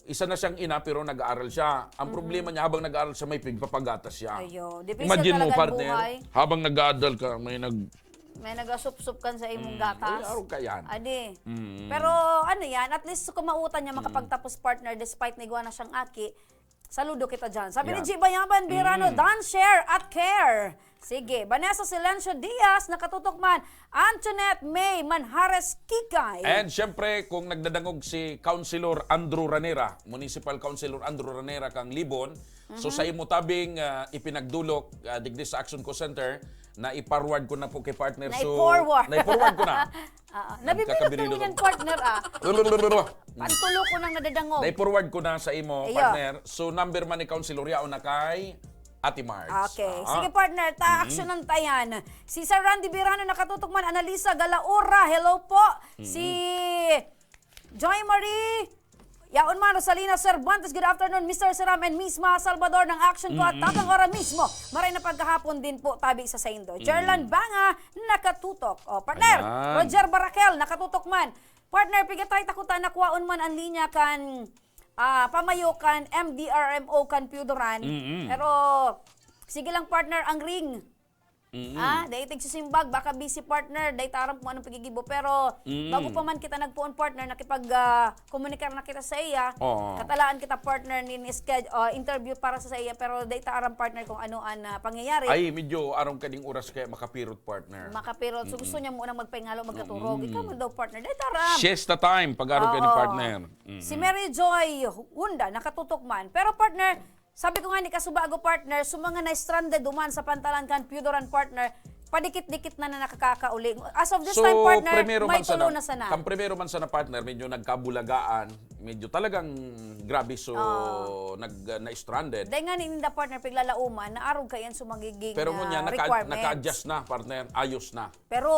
isa na siyang ina pero nag-aaral siya. Ang problema niya habang nag-aaral siya may pigpapagatas siya. Ayo, difícil Imagine mo, talaga ang partner, buhay. habang nag-aaral ka, may nag... May nag-asupsup kan sa imong gatas. Ay, araw ka yan. Adi. Mm. Pero ano yan, at least kung mautan niya makapagtapos partner despite na igwa na siyang aki, saludo kita dyan. Sabi ni Yan. G. Bayaban Birano, Mm. done, share at care. Sige, Vanessa Silencio Diaz, nakatutok man. Antoinette May Manhares Kikay. And syempre, kung nagdadangog si Councilor Andrew Ranera, Municipal Councilor Andrew Ranera kang Libon, so sa imo tabing ah, ipinagdulok ah, digdi sa Action Call Center, na i-forward ko na po kay partner. So, Na-forward. Na-forward ko na. Ah, nabibinot Nagkakabirido naman yung ako. Partner ah. Lululululu. Pantulo ko nang nadadangog. Na-forward ko na sa imo, Iyo. partner. So, number man ni Councilor, yaon na kay Ate Marge. Okay. Ah. Sige, partner. Ta, aksyonan ta yan. Si Sir Randy Birano nakatutok man. Analisa Galaura. Hello po. Si Joy Marie. Yaon man, Rosalina Cervantes, good afternoon, Mister Seram and Misma Salvador ng Action ko at Tatang Ora mismo. Maray na pagkahapon din po, tabi sa saindo. Jerlan Banga, nakatutok. O, partner, Ayan. Roger Barakel, nakatutok man. Partner, pigatay ta kuta nakwaon man ang linya kan ah, pamayo kan M D R M O kan Piodoran. Mm-mm. Pero, sige lang partner, ang ring. Mm-mm. Ah, dai tigsisimbag, baka busy partner, dai ta aram kung anong pagigibo. Pero, Mm. bago pa man kita nagpoon partner, nakipag ah, komunikar na kita sa iya. Oo. Katalaan kita partner ni, ni schedule, ah, interview para sa iya, pero dai ta aram partner kung ano ang ah, pangyayari. Ay, medyo arong kading oras kaya makapirot, partner. Makapirot. So, gusto niya muna magpahingalo, magkaturog. Ikaw man daw partner, dai ta aram. Siesta time, pag-arong kayo ni Oo. partner. Mm. Si Mary Joy Hunda, nakatutok man. Pero partner, sabi ko nga ni kasubago partner, sa mga na-stranded duman sa pantalan kan Piodoran partner, padikit-dikit na na nakakakauli. As of this So, time partner, primero may man sana, tulo na sana. Kang primero man sana partner, medyo nagkabulagaan, medyo talagang grabe so Oo. nag, uh, na-stranded. Dahil nga ni Ninda partner, piglalauman, naarog kayan sa magiging Pero mo niya, ah, naka, requirements. naka-adjust na, partner. Ayos na. Pero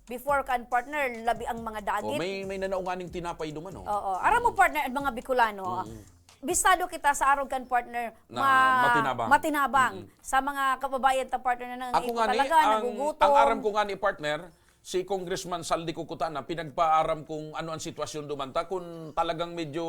before kan partner, labi ang mga Oh, dagit. may may nanaunganing tinapay duman, oh. Oo. Aram mo partner, ang mga Bicolano, ah, bistado kita sa arog kan partner Na ma- matinabang. matinabang sa mga kababayan ta partner na Ako nangangaipo nga ni, talaga, ang, nagugutom. ang aram ko nga ni partner, si Congressman Saldi Cucutana, pinagpaaram kung ano ang sitwasyon duman ta, kung talagang medyo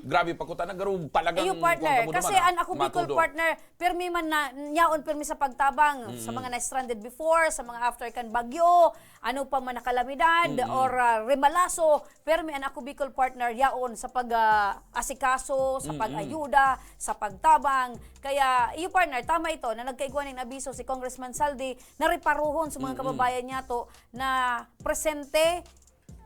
grabe pa kuta na, garo talagang Iyo partner, kung kasi duman, ang ako Bicol matudo. Partner, pirmi man na, yaon pirmi sa pagtabang sa mga na-stranded before, sa mga after kan bagyo, ano pa man na kalamidad, or ah, remalaso, pirmi ang ako Bicol Partner, yaon sa pag ah, asikaso, sa pag-ayuda, sa pagtabang. Kaya, iyo partner, tama ito na nagkaigwa ning abiso si Congressman Saldi na reparuhon sa mga kababayan niya to na presente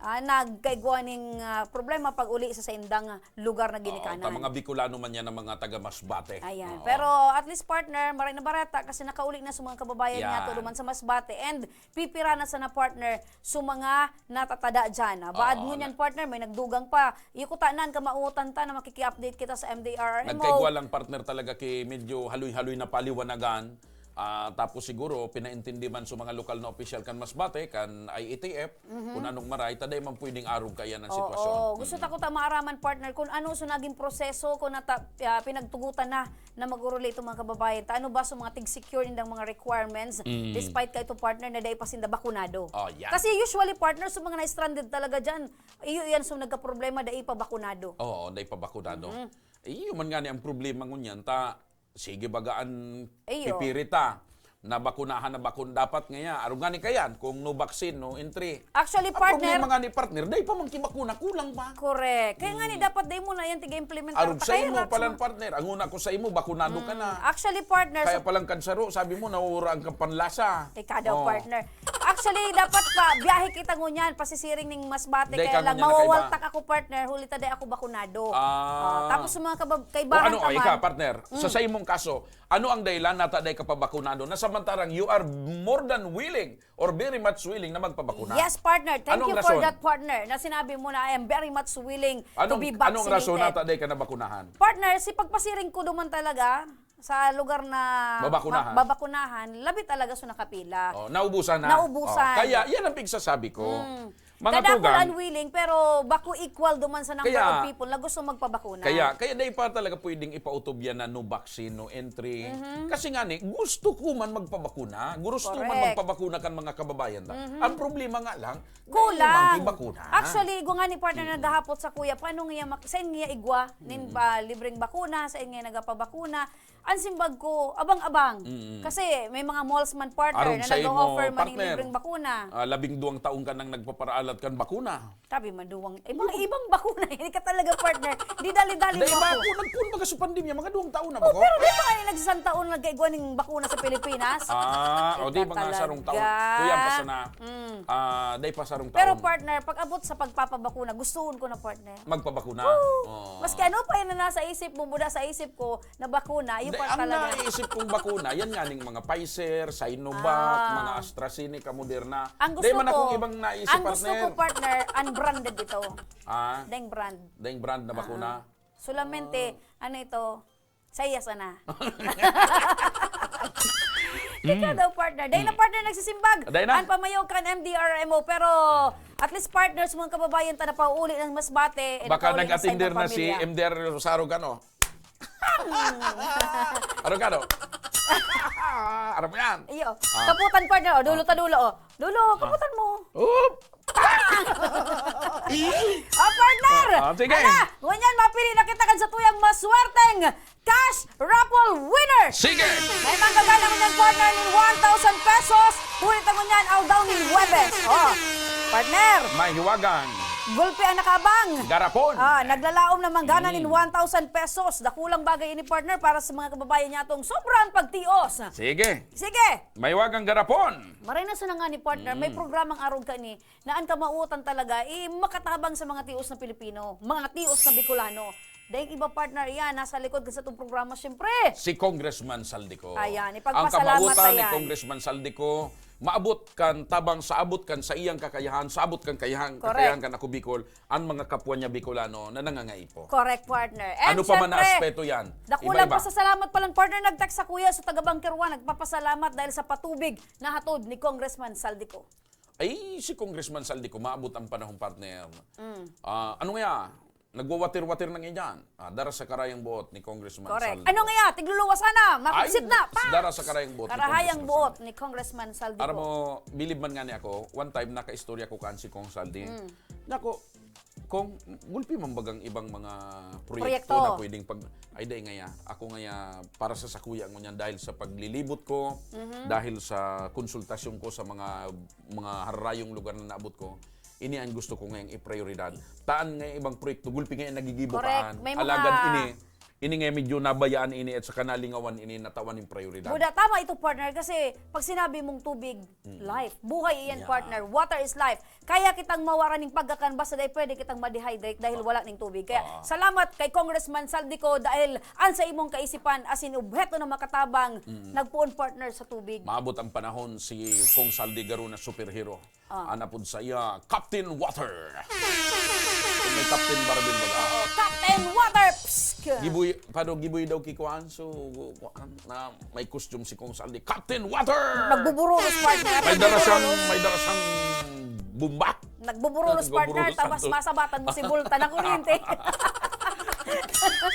ah, nagkaigwa ning ah, problema pag uli sa saindang ah, lugar na Oo, ginikanan. ta mga Bicolano man yan ang mga taga Masbate. Ayan. Oo. Pero at least partner, maray na barata kasi nakauli na sa mga kababayan Yan. niya to duman sa Masbate. And pipira na sana partner sa mga natatada dyan. Ah. Baad Oo, ngunyan na- partner, may nagdugang pa. Iyo kuta nan kamautan ta na makiki-update kita sa M D R R M O. Nagkaigwa lang partner talaga kay medyo haloy-haloy na paliwanagan. Ah, tapos siguro, pinaintindi man sa mga lokal na opisyal kan Masbate, kan I E T F, kung anong maray, ta dai man pwedeng arog kaiyan ang Oo, sitwasyon. gusto ta ko ta maaraman, partner, kung ano so naging proseso, kung nata, ah, pinagtugutan na na mag-oruli itong mga kababayan ta. Ano ba so mga tig-secure nindang mga requirements, despite ka ito, partner, na dai pa sinda bakunado? Oh, yan. Kasi usually, partner, so mga na-stranded talaga dyan, iyo yan so nagkaproblema, dai pa bakunado. Oo, dai pa bakunado. Iyo man nga ni ang problema ngunyan, ta sige baga an Iyo. pipirita. Nabakunahan, nabakun dapat ngaya. Arog nga ni kayan, kung no vaccine, no entry. Actually, Ang partner, problema nga ni partner, dai pa man kibakuna, kulang pa. Correct. Kaya nga ni dapat dai mo na yan tiga-implement. Arog sa imo Pakahirap palan sa- partner, ang una ko sa imo, bakunado ka na. Actually, partner, Kaya sa palang kansaro, sabi mo, naura ang kapanlasa. Ikaw daw, Oh. partner. Actually, dapat pa, biyahe kita ngunyan, pasisiring ning Masbate, Dai kaya ka lang, ngunyan nakaiba. Mawawaltak ako, partner, huli ta dai ako bakunado. Ah. Oh, tapos sa mga kabab- O kaibahan ano, ka o, ikaw, man. Partner, sa saimong kaso, ano ang dahilan na ta dai ka pabakunado na samantalang you are more than willing or very much willing na magpabakuna? Yes, partner. Thank Anong you for rason? That, partner, na sinabi mo na I am very much willing to Anong, be anong rason na vaccinated. ta dai ka nabakunahan? Partner, si pagpasiring ko duman talaga sa lugar na Babakunahan. ma- babakunahan, labi talaga so nakapila. Oh, naubusan na. Naubusan. Oh, kaya yan ang pigsasabi ko. Mga Kadakul tugang, unwilling, pero bako equal duman sa number Kaya- of people na gusto magpabakuna. Kaya, kaya dai pa talaga pwedeng ipautubyan na no vaccine, no entry. Mm-hmm. Kasi nga ni, gusto ko man magpabakuna. Gusto man Correct. Magpabakuna kan mga kababayan ta. Ang problema nga lang, Kulang. dai man bakuna. Actually, igwa nga ni partner naghahapot sa kuya, paano nga mak- saan nga igwa nin ba libreng bakuna, saan nga nagapabakuna? Ang simbag ko, abang-abang. Kasi may mga malls man, partner, Arog na sa imo, nag-o-offer man ng partner. Libreng bakuna. Ah, labing duwang taon ka nang nagpaparaalat kan bakuna. Sabi man, duwang, eh, mga ibang bakuna, hindi ka talaga, partner. Di dali-dali Dai mo ba ako. Ako, nagpun baga sa pandemya, mga duwang taon na Oh, ba ko? Pero di ba nga nagsasantaon nagkaigwa ning bakuna sa Pilipinas? Ah, o di Ika ba nga sarong taon? talaga. Kuya, basta na, ah, dai pa sarong taon. Pero partner, pag abot sa pagpapabakuna, gustoon ko na, partner. Magpabakuna. Oo. Oo. Maski ano pa yun na nasa isip mo, mula sa isip ko, na bakuna, yun Dai, pa ang talaga. Naisip kong bakuna, yan nga ning mga Pfizer, Sinovac, Ah. mga AstraZeneca, Moderna. Ang gusto Dai man ko, akong ibang naisip, ang gusto partner. Ko, partner, unbranded ito. Ah, Daing brand. Daing brand na bakuna. Solamente, ano ito, saya sana. Ikaw daw, partner. Dahil na, partner, nagsisimbag. Dahil na. Ang pamayo kan M D R M O, pero at least, partners, mga kababayan ta na pauuli ng Masbate, eh, Baka nakauli na sa nag-attender ibang na si pamilya. M D R Rosaro, gano? Ano ka, no? Aram mo yan? Iyo. Kaputan, partner. O, dulo ta dulo, o. Dulo, kaputan mo. Oop! O, partner! Ah, sige. Ala, ngunyan, mapili na kita kan satuyang maswerteng cash raffle winner! Sige! May manggagana ngunyan, partner, nin one thousand pesos. Huli ta ngunyan, aldaw nin Huwebes. O, partner, May hiwagang. Gulpi ang nakabang. Garapon. Ah, naglalaom na manggana nin one thousand pesos. Dakulang bagay ini, partner, para sa mga kababayan niya atong sobrang pagtios. Sige. Sige. May hiwagang garapon. Maray na sa nga ni partner, may programang arog ka ni na ang kamautan talaga, eh, makatabang sa mga tios na Pilipino, mga tios na Bicolano. Dahil iba, partner, yan, nasa likod ka sa itong programa, syempre. Si Congressman Saldico. Ayan, Ang ipagpasalamat kamautan ta ni yan. Congressman Saldico, maabot kan tabang sa abot kan saiyang kakayahan, sa abot kan kayahan, Correct. kakayahan kan Ako Bicol, ang mga kapwa niya Bicolano na nangangaipo. Correct, partner. And Ano pa man na syempre, aspeto yan? Dakulang Iba-iba. pasasalamat palang, partner, nagtext sa kuya sa Tabang Kirwan, nagpapasalamat dahil sa patubig na hatod ni Congressman Saldico. Ay, si Congressman Saldico, maabot ang panahon, partner. Mm. Ah, ano nga, nagwawatir-watir na nga dyan. Ah, dara sa karayang buot ni Congressman Correct. Saldico. Ano nga, tigluluwas sana, mapagsit Ay, na. Pa! Dara sa karayang buot ni Karahayang Congressman buot Saldico. Ni Congressman Saldico. Aram mo, bilib man nga ni ako, one time nakaistorya ko kaan si Kong Saldi. Mm. Nako, Kong, gulpi man bagang ibang mga proyekto, Proyekto. Na pwedeng pag... Ay, dai ngaya. Ako ngaya, para sa sakuya ngunyan, dahil sa paglilibot ko, Mhm. dahil sa konsultasyon ko sa mga mga harayong lugar na naabot ko, ini ang gusto ko ngayang iprioridad. Taan nga ibang proyekto, gulpi nga nagigibo Correct. kaan. May mga Alagad ini, ini nga medyo nabayaan ini at saka nalingawan ini, natawan ning prioridad. Buda, tama ito, partner, kasi pag sinabi mong tubig, life. Buhay iyan, Yeah. partner. Water is life. Kaya kitang mawara ning pagkakan basta dai pwede kitang ma-dehydrate dahil wala ning tubig. Kaya Ah. salamat kay Congressman Saldico dahil ang sa imong kaisipan asin obheto na makatabang nagpoon, partner, sa tubig. Maabot ang panahon si Kong Saldi Garuna, superhero. Ah. Ang apod saiya, Captain Water. May Captain Marvel baga. Oo, Captain Water! Psk! Giboy, paano giboy daw ki Kuan? So, kuan, na may costume si Kong Saldi. Captain Water! Nagbuburulos, partner. May dara siyang, Nagbuburulos. may dara siyang bomba. Nagbuburulos, partner. Nagbuburulos, Tapos Santos. masabatan mo si Bulta na kuryente.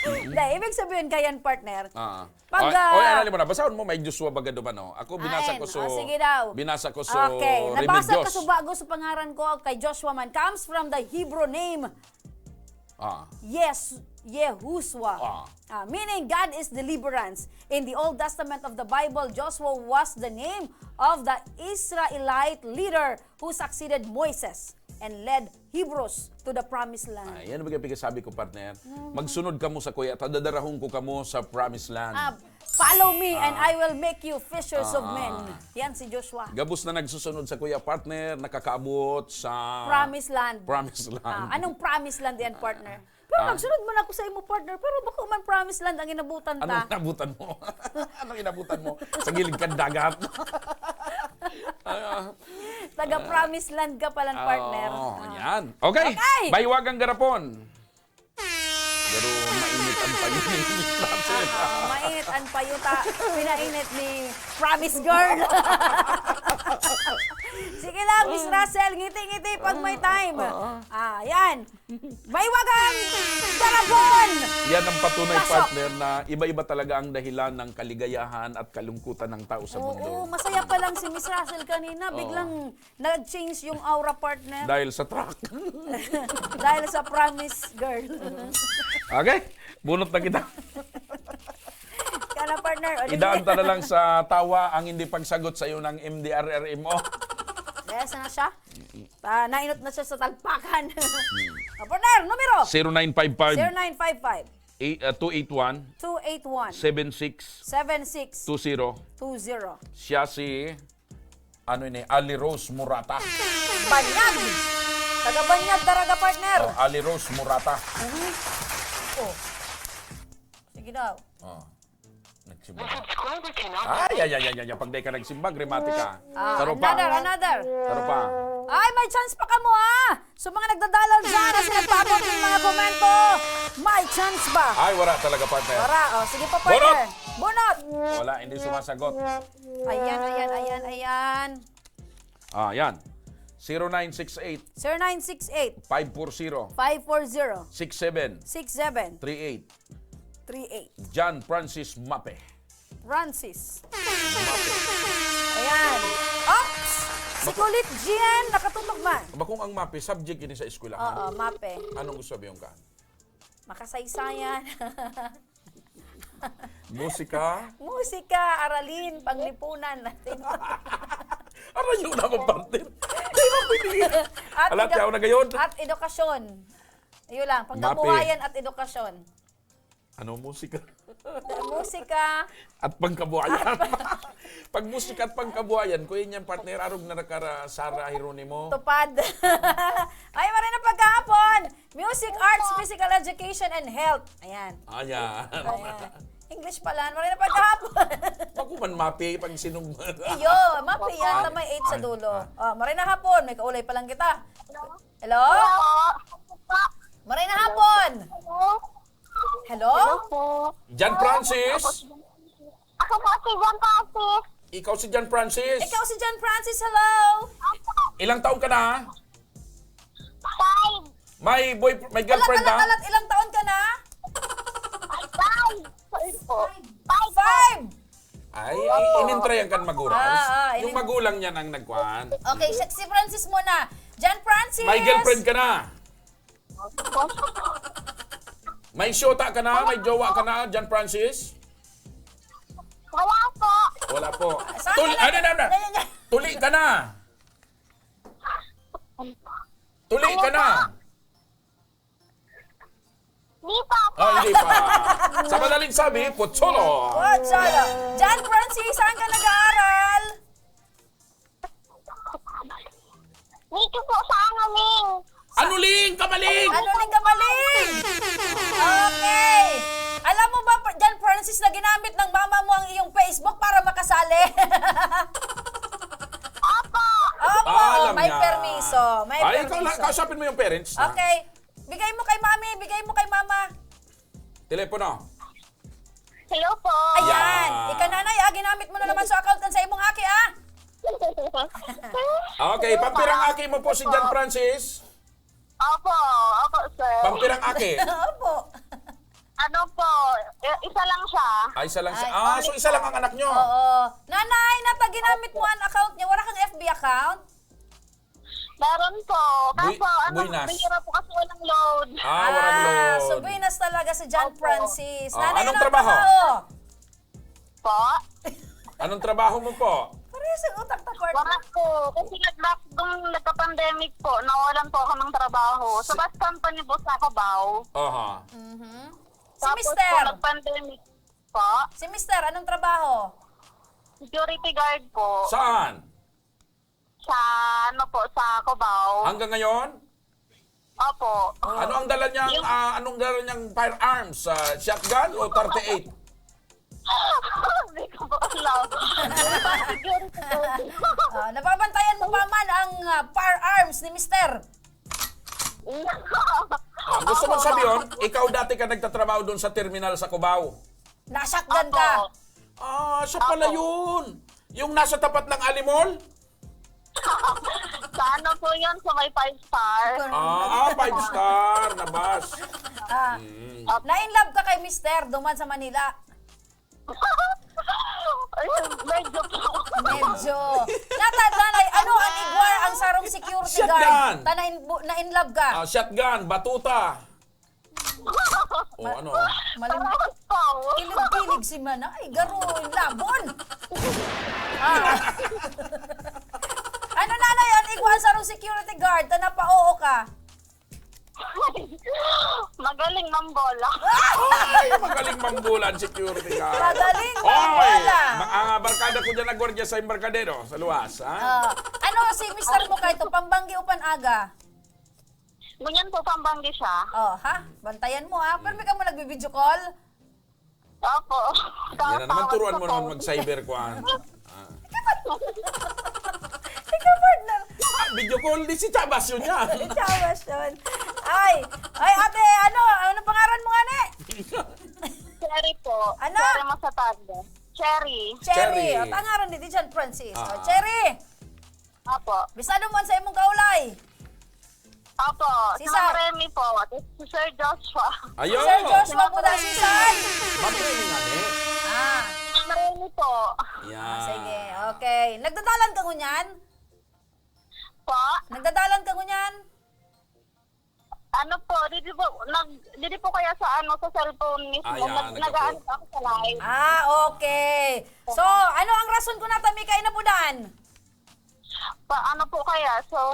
Hindi, ibig sabihin kayan, partner. Ah. Pag, Oy, oy, ah, arali mo na. Basahon mo, may Joshua baga duman, no? Ako, binasa Ayan. ko so, Ah, sige daw. binasa ko so Okay. Nabasa Remedios. ka so bago sa pangaran ko kay Joshua man. Comes from the Hebrew name Ah. Yes, Yehuswa. Ah. Ah, meaning God is deliverance. In the Old Testament of the Bible, Joshua was the name of the Israelite leader who succeeded Moises and led Hebrews to the promised land. Ay, yan ang pinagsasabi ko, partner. Mm. Magsunod kamo sa kuya, ta dadarahon ko kamo sa promised land. Ah, "Follow me and Ah. I will make you fishers of Ah. men." Yan si Joshua. Gabos na nagsusunod sa kuya, partner, nakakaabot sa Promised land. promised land. Ah, anong promised land yan, partner? Pero Ah. nagsunod man ako sa imo, partner, pero bako man promised land ang inabutan ta. Anong inabutan mo? Anong inabutan mo? Sa gilid kan dagat? Ah. Taga promised land ka palang, partner. Oo, Ah. yan. Okay. Okay. Mahiwagang garapon. Pero mainit ang payo ni Miss Russell. Ah, mainit ang payo ta. Pinainit ni Promise Girl. Sige lang, Miss Russell, ngiti-ngiti pag may time. Oo. Ah, yan. Mahiwagang garapon! Yan ang patunay, Pasok! partner, na iba-iba talaga ang dahilan ng kaligayahan at kalungkutan ng tao sa Oo, mundo. masaya pa lang si Miss Russell kanina, Oo. biglang nag-change yung aura, partner. Dahil sa truck. Dahil sa promise, girl. Okay, bunot na kita. Kana, partner. O, di Idaan ba? ta na lang sa tawa ang hindi pagsagot sa'yo ng M D R R M O. Kaya sana siya? Ah, nainot na siya sa talpakan. Hmm. Ah, partner, numero? Zero nine five five. Zero nine five five. Eight, ah, two eight one. Two eight one. Seven six. Seven six. Two zero. Two zero. Siya si, ano ini, Ali Rose Murata. Banyag! Taga Banyag talaga, partner. Oh, Ali Rose Murata. Mhm. Oh. Sige daw. Oh. Nagsimba. The subscriber cannot Ay, ay, ay, ay, ay, ay, pag di ka nagsimba, grimati ka. Ah, Saro pa. another, another. Saro pa. Ay, may chance pa kamo, ah! So, mga nagdadalaw dyan, kasi nagpaabot ng mga komento, may chance ba? Ay, wala talaga, partner. Wala. Oh, sige pa, Bunot! partner. Bunot! Wala, hindi sumasagot. Ayan, ayan, ayan, ayan. Ah, yan. Zero nine six eight. Zero nine six eight. Five four zero. Five four zero. Six seven. Six seven. Three eight. Three eight. John Francis Mape. Francis. Mape. Ayan. Ops! Si Bako- Kulit Gian, nakatutok man. Bakong ang mape, subject ini sa eskwelahan? Oo, mape. Anong gusto sabihin ka? Makasaysayan. Musika? Musika, aralin, panglipunan natin. Arayo na akong partner. Di ba pwede? At Alat edu- yaw na gayon? At edukasyon. Yun lang, Mape. pangkabuhayan at edukasyon. Ano, musika? Musika. At pangkabuhayan. Pag musika at pangkabuhayan, kuya niyan partner, arog na nakara Sara Jeronimo. Tupad. Ay, maray na pagkahapon. Music, arts, physical education, and health. Ayan. Ayan. Ayan. English pala. Maray na pagkahapon. Ako man mapi pag sinugman. Iyo, mapi yan. Ah, may eight sa ah, dulo. ah. Oh, maray na hapon. May kaulay pa lang kita. Hello? Hello? Maray na hapon. Hello? Hello? Hello po. John Francis? Ako po si John Francis. Ikaw si John Francis? Ikaw si John Francis, hello? Ilang taon ka na? Five. May boy, may girlfriend Alat, na? alat, alat, ilang taon ka na? Ay, five. Sorry po. Five po. Five! Ay, Opo. i-, inintrayan kan magulang. Ah, ah, Yung inin- magulang niya nang nagkuhan. Okay, si, si Francis muna. John Francis! May girlfriend ka na? May syota ka na? May jowa ka na, John Francis? Wala po. Wala po. Saan Tul-, ka na? ano na, na? Yan, yan, yan. Tuli ka na? Tuli Ano ka na? po? Di pa po. Ah, hindi pa. Sa madaling sabi, putsolo. Putsolo. John Francis, saan ka nag-aaral? Dito po sa Anuling. Anuling, Kamaling! Anuling, Kamaling! Okay. Alam mo ba, John Francis, na ginamit ng mama mo ang iyong Facebook para makasali? Opo. Opo, Ah, alam may niya. permiso. May Ay, ikaw permiso. lang, kausapin mo yung parents, ha? Okay. Bigay Telepono. Hello po. Ayan. Yan. Ika, nanay, ah, ginamit mo na naman sa account kan sa imong aki, ah. Okay, pampirang aki mo po si John Francis? Opo, opo, sir. Pampirang aki? Opo. Ano po, eh, isa lang siya. Ah, isa lang siya. Ay, ah, so only isa lang ang anak nyo? Oo. Nanay, nata ginamit mo ang account niya. Wala kang F B account? Meron po. Kaso, Buy-, ano, buinas. Bihira po kasi walang load. Ah, walang Ah, load. So buinas talaga si John Opo. Francis. Oh, Nanay, anong anong trabaho? trabaho? Po? Anong trabaho mo po? Parehas ang utak na, partner. Wala po. Kasi nag-lockdown, nagka-pandemic po. Nawalan po ako ng trabaho. Sa Si- bus company po sa Cubao. Aha. Mhm. Si Tapos Mister? po, nag-pandemic po. Si Mister, anong trabaho? Security guard po. Saan? Sa, ano po, sa Cubao. Hanggang ngayon? Opo. Ano ang dala niyang, Yung ah, anong dala niyang firearms? Ah, shotgun o thirty-eight? Hindi ko po alam. Security guard. Ah, nababantayan mo pa man ang, ah, firearms ni Mister? Ah, gusto mong sabihin, ikaw dati ka nagtatrabaho doon sa terminal sa Cubao? Na-shotgun ka? Opo. Ah, siya pala Opo. yun. Yung nasa tapat ng Alimol? Sa ano po yun? Sa may five star? Ah, ah, five star na bus. Ah, Mm. Opo. Na-in love ka kay Mister duman sa Manila? Ayun, medyo po. Medyo. Nata-, nanay, ano ang igwa ang sarong security Shotgun. guard? Ta na-in-, bu-, na-in love ka? Ah, shotgun, batuta. O, ano? Malim-, Parehas po. Kilig-kilig si Manay. Garo, labon. Ah. Ano, nanay, ang igwa sarong security guard? Ta napa-oo ka? Magaling mambola. Ay, magaling mambola ang security guard. Magaling Oy, mambola. Mga barkada ko dyan na gwardiya sa embarkadero, sa luwas, ha? Ah, ano si Mister mo kay to? Pambanggi o panaga? Ngunyan po, pambanggi siya. Oh, ha? Bantayan mo, ha? Pero may ka mo nagbi-video call? Opo. Yan na naman, Tatawag turuan ko mo po. naman mag-cyber kwan. Ah. Ikaw, partner. Ah, video call, di si Chabas yun niya. Chabas yun. Ay, ay, ate, ano? Ano pangaran mo, ane? Cherry po. Ano? Cherry Masatanda. Cherry. Cherry. Cherry. O, pangaran ni Dijan Francis. O, Ah. Cherry. Opo. Bisado mo sa imong kaulay. Opo. Si Si Ma'am Sir. Remy po. Si Sir Joshua. Ayun. Sir Joshua po na si Sir. Ma'am Remy nga, eh. Ah. Ma'am Remy po. Yan. Ah, sige. Okay. Nagdadalan ka ngunyan? Po? Nagdadalan ka ngunyan? Ano po, didi po, nag, didi po kaya sa ano, sa cellphone mismo. Ah, yan, Nag-, nag-aano nagkapo. po ako sa live. Ah, okay. So, ano ang rason kung nata mi kainapudan? Pa, ano po kaya? So,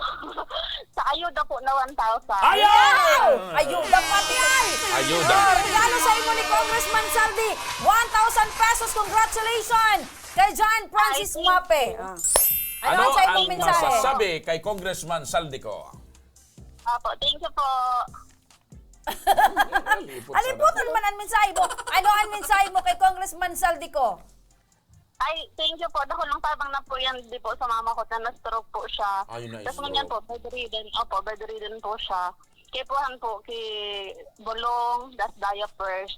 sa ayuda po na one thousand. Ayaw! Wow! Ayuda pati ay! Ayuda. Oh, regalo sa imo ni Congressman Zaldy, one thousand pesos. Congratulations kay John Francis Ay, thank Mape. you. Ah. Ano Ano ang sa imong ang mensahe? masasabi kay Congressman Zaldy ko? Opo, thank you po. Alipot sana. Aliputan man ang mensahe mo. Ano ang mensahe mo kay Congressman Zaldy ko? Ay, thank you po. Dakulang tabang na po yan, di po, sa mama ko na na-stroke po siya. Ay, na-stroke. Tas ngunyan po, bedridden. Opo, bedridden po siya. Kaipuhan po ki bulong, das diapers.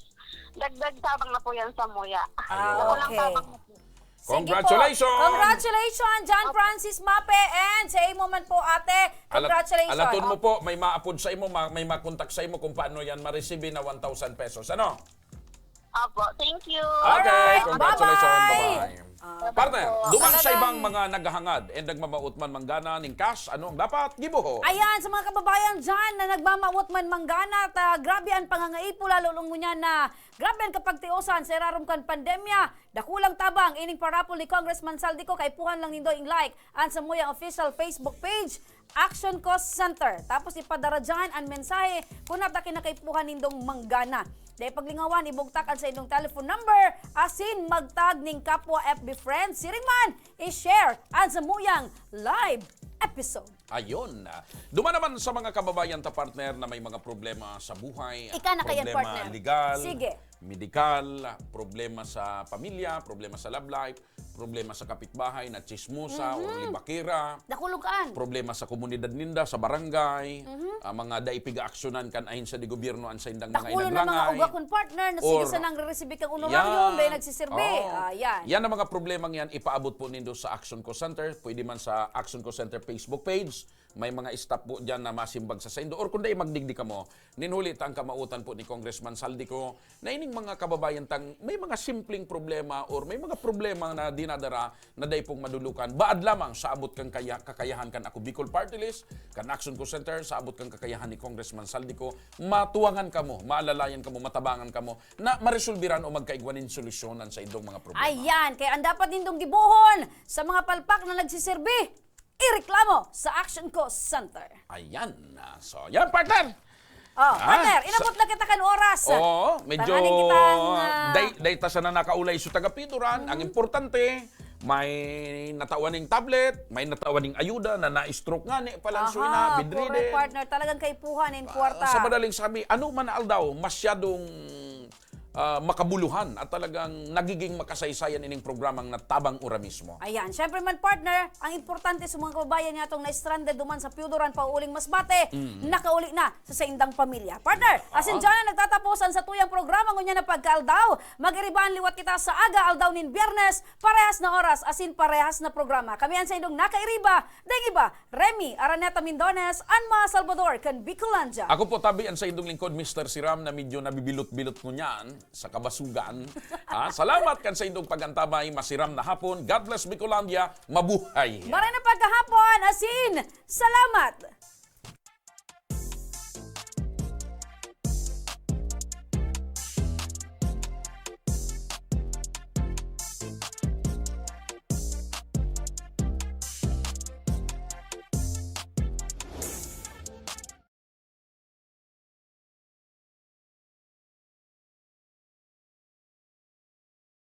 Dagdag tabang na po yan sa muya. Ah, Dakulang okay. tabang na po. Sige po. Congratulations! Congratulations, John Francis Mape, and sa imo man po, ate. Alat-, Congratulations. alaton mo po, may maapod sa imo, ma-, may makontak sa imo kung paano yan ma-receive na one thousand pesos. Ano? Opo, thank you. Okay, Alright, congratulations. bye-bye. Bye-bye. Ah. Partner, Bye-bye po. duman sa Talagang ibang mga naghahangad and nagmamawot man manggana ning cash, ano ang dapat gibuho? Ayan, sa mga kababayan dyan na nagmamawot man manggana, ta, grabe ang pangangaipo, lalo ngunyan na grabe ang kapagtiosan sa irarom kan pandemya. Dakulang tabang ining parapol ni Congressman Zaldy ko, kaipuhan lang nindo ing-like an samuyang official Facebook page, Action Cause Center. Tapos ipadara dyan an mensahe kung nata kinakaipuhan nindong manggana. Dai paglingawan, ibugtak an saindong telephone number asin magtag ning kapwa F B friend. Siring man, i-share an samuyang live episode. Ayun. Duman naman sa mga kababayan ta, partner, na may mga problema sa buhay, Ika na kayan, problema partner. legal, Sige. medikal, problema sa pamilya, problema sa love life, problema sa kapitbahay, na chismosa Mhm. o libakera, Dakulukaan. problema sa komunidad ninda, sa barangay, ah, mga dai piga-aksyonan kan ahensya de gobyerno an saindang mga Dakulo na mga inadrangay. uga kun partner na sige Or sa nang re-receive kang honoraryum, Yan. dahil nagsisirbi. Oo. Ah, yan. Yan ang mga problemang yan, ipaabot po nindo sa Action Call Center. Pwede man sa Action Call Center Facebook page. May mga staff po dyan na masimbag sa saindo. Or kung dai, magdigdi kamo. Ninhuli ta ang kamautan po ni Congressman Saldico na ining mga kababayan tang may mga simpleng problema or may mga problema na dinadara na dai pong madulukan. Baad lamang sa abot kang kaya, kakayahan kan Ako Bicol Party List, kan Action Call Center, sa abot kang kakayahan ni Congressman Saldico, matuwangan kamo, maalalayan kamo, matabangan kamo, na maresolbiran o magkaigwa nin solusyon an saindong mga problema. Ayan, kaya ang dapat nindong gibohon sa mga palpak na nagsisirbi, ireklamo sa Action Call Center. Ayan. Ah, so, yan, partner! Oh, Ah, partner, sa- inabot na kita kan oras. Oo, medyo Tanganing kitang, ah, day, day ta sana nakaulay sa taga-Pidoran. Ang importante, may natawan ning tablet, may natawan ning ayuda na na-stroke nga ni, palansoy Aha, na, bedridden. Correct, partner. Talagang kaipuhan in Ah, kwarta. sa madaling sabi, ano man na aldaw, masyadong ah, makabuluhan at talagang nagiging makasaysayan ining programang na Tabang Ura mismo. Ayan. Siyempre man, partner, ang importante sa mga kababayan nga itong na-stranded duman sa Pidoran pauling Masbate, Mm. nakauli na sa saindang pamilya. Partner, asin Oo. dyan na nagtatapos ang satuyang programa ngunyan na pagkaaldaw. Mag-iribahan liwat kita sa aga aldaw nin Biyernes, parehas na oras, asin parehas na programa. Kami an saindong nakairiba, daing iba, Remy Araneta Mindones, an mga Salvador kan Bicolandia. Ako po, tabi, ang saindong lingkod, Mister Siram, na medyo nabibilot-bilot ko niyan sa kabasugan. Ha? Salamat kan saindong pag-antabay, masiram na hapon. God bless Bicolandia, mabuhay! Maray na pagkahapon, asin, salamat!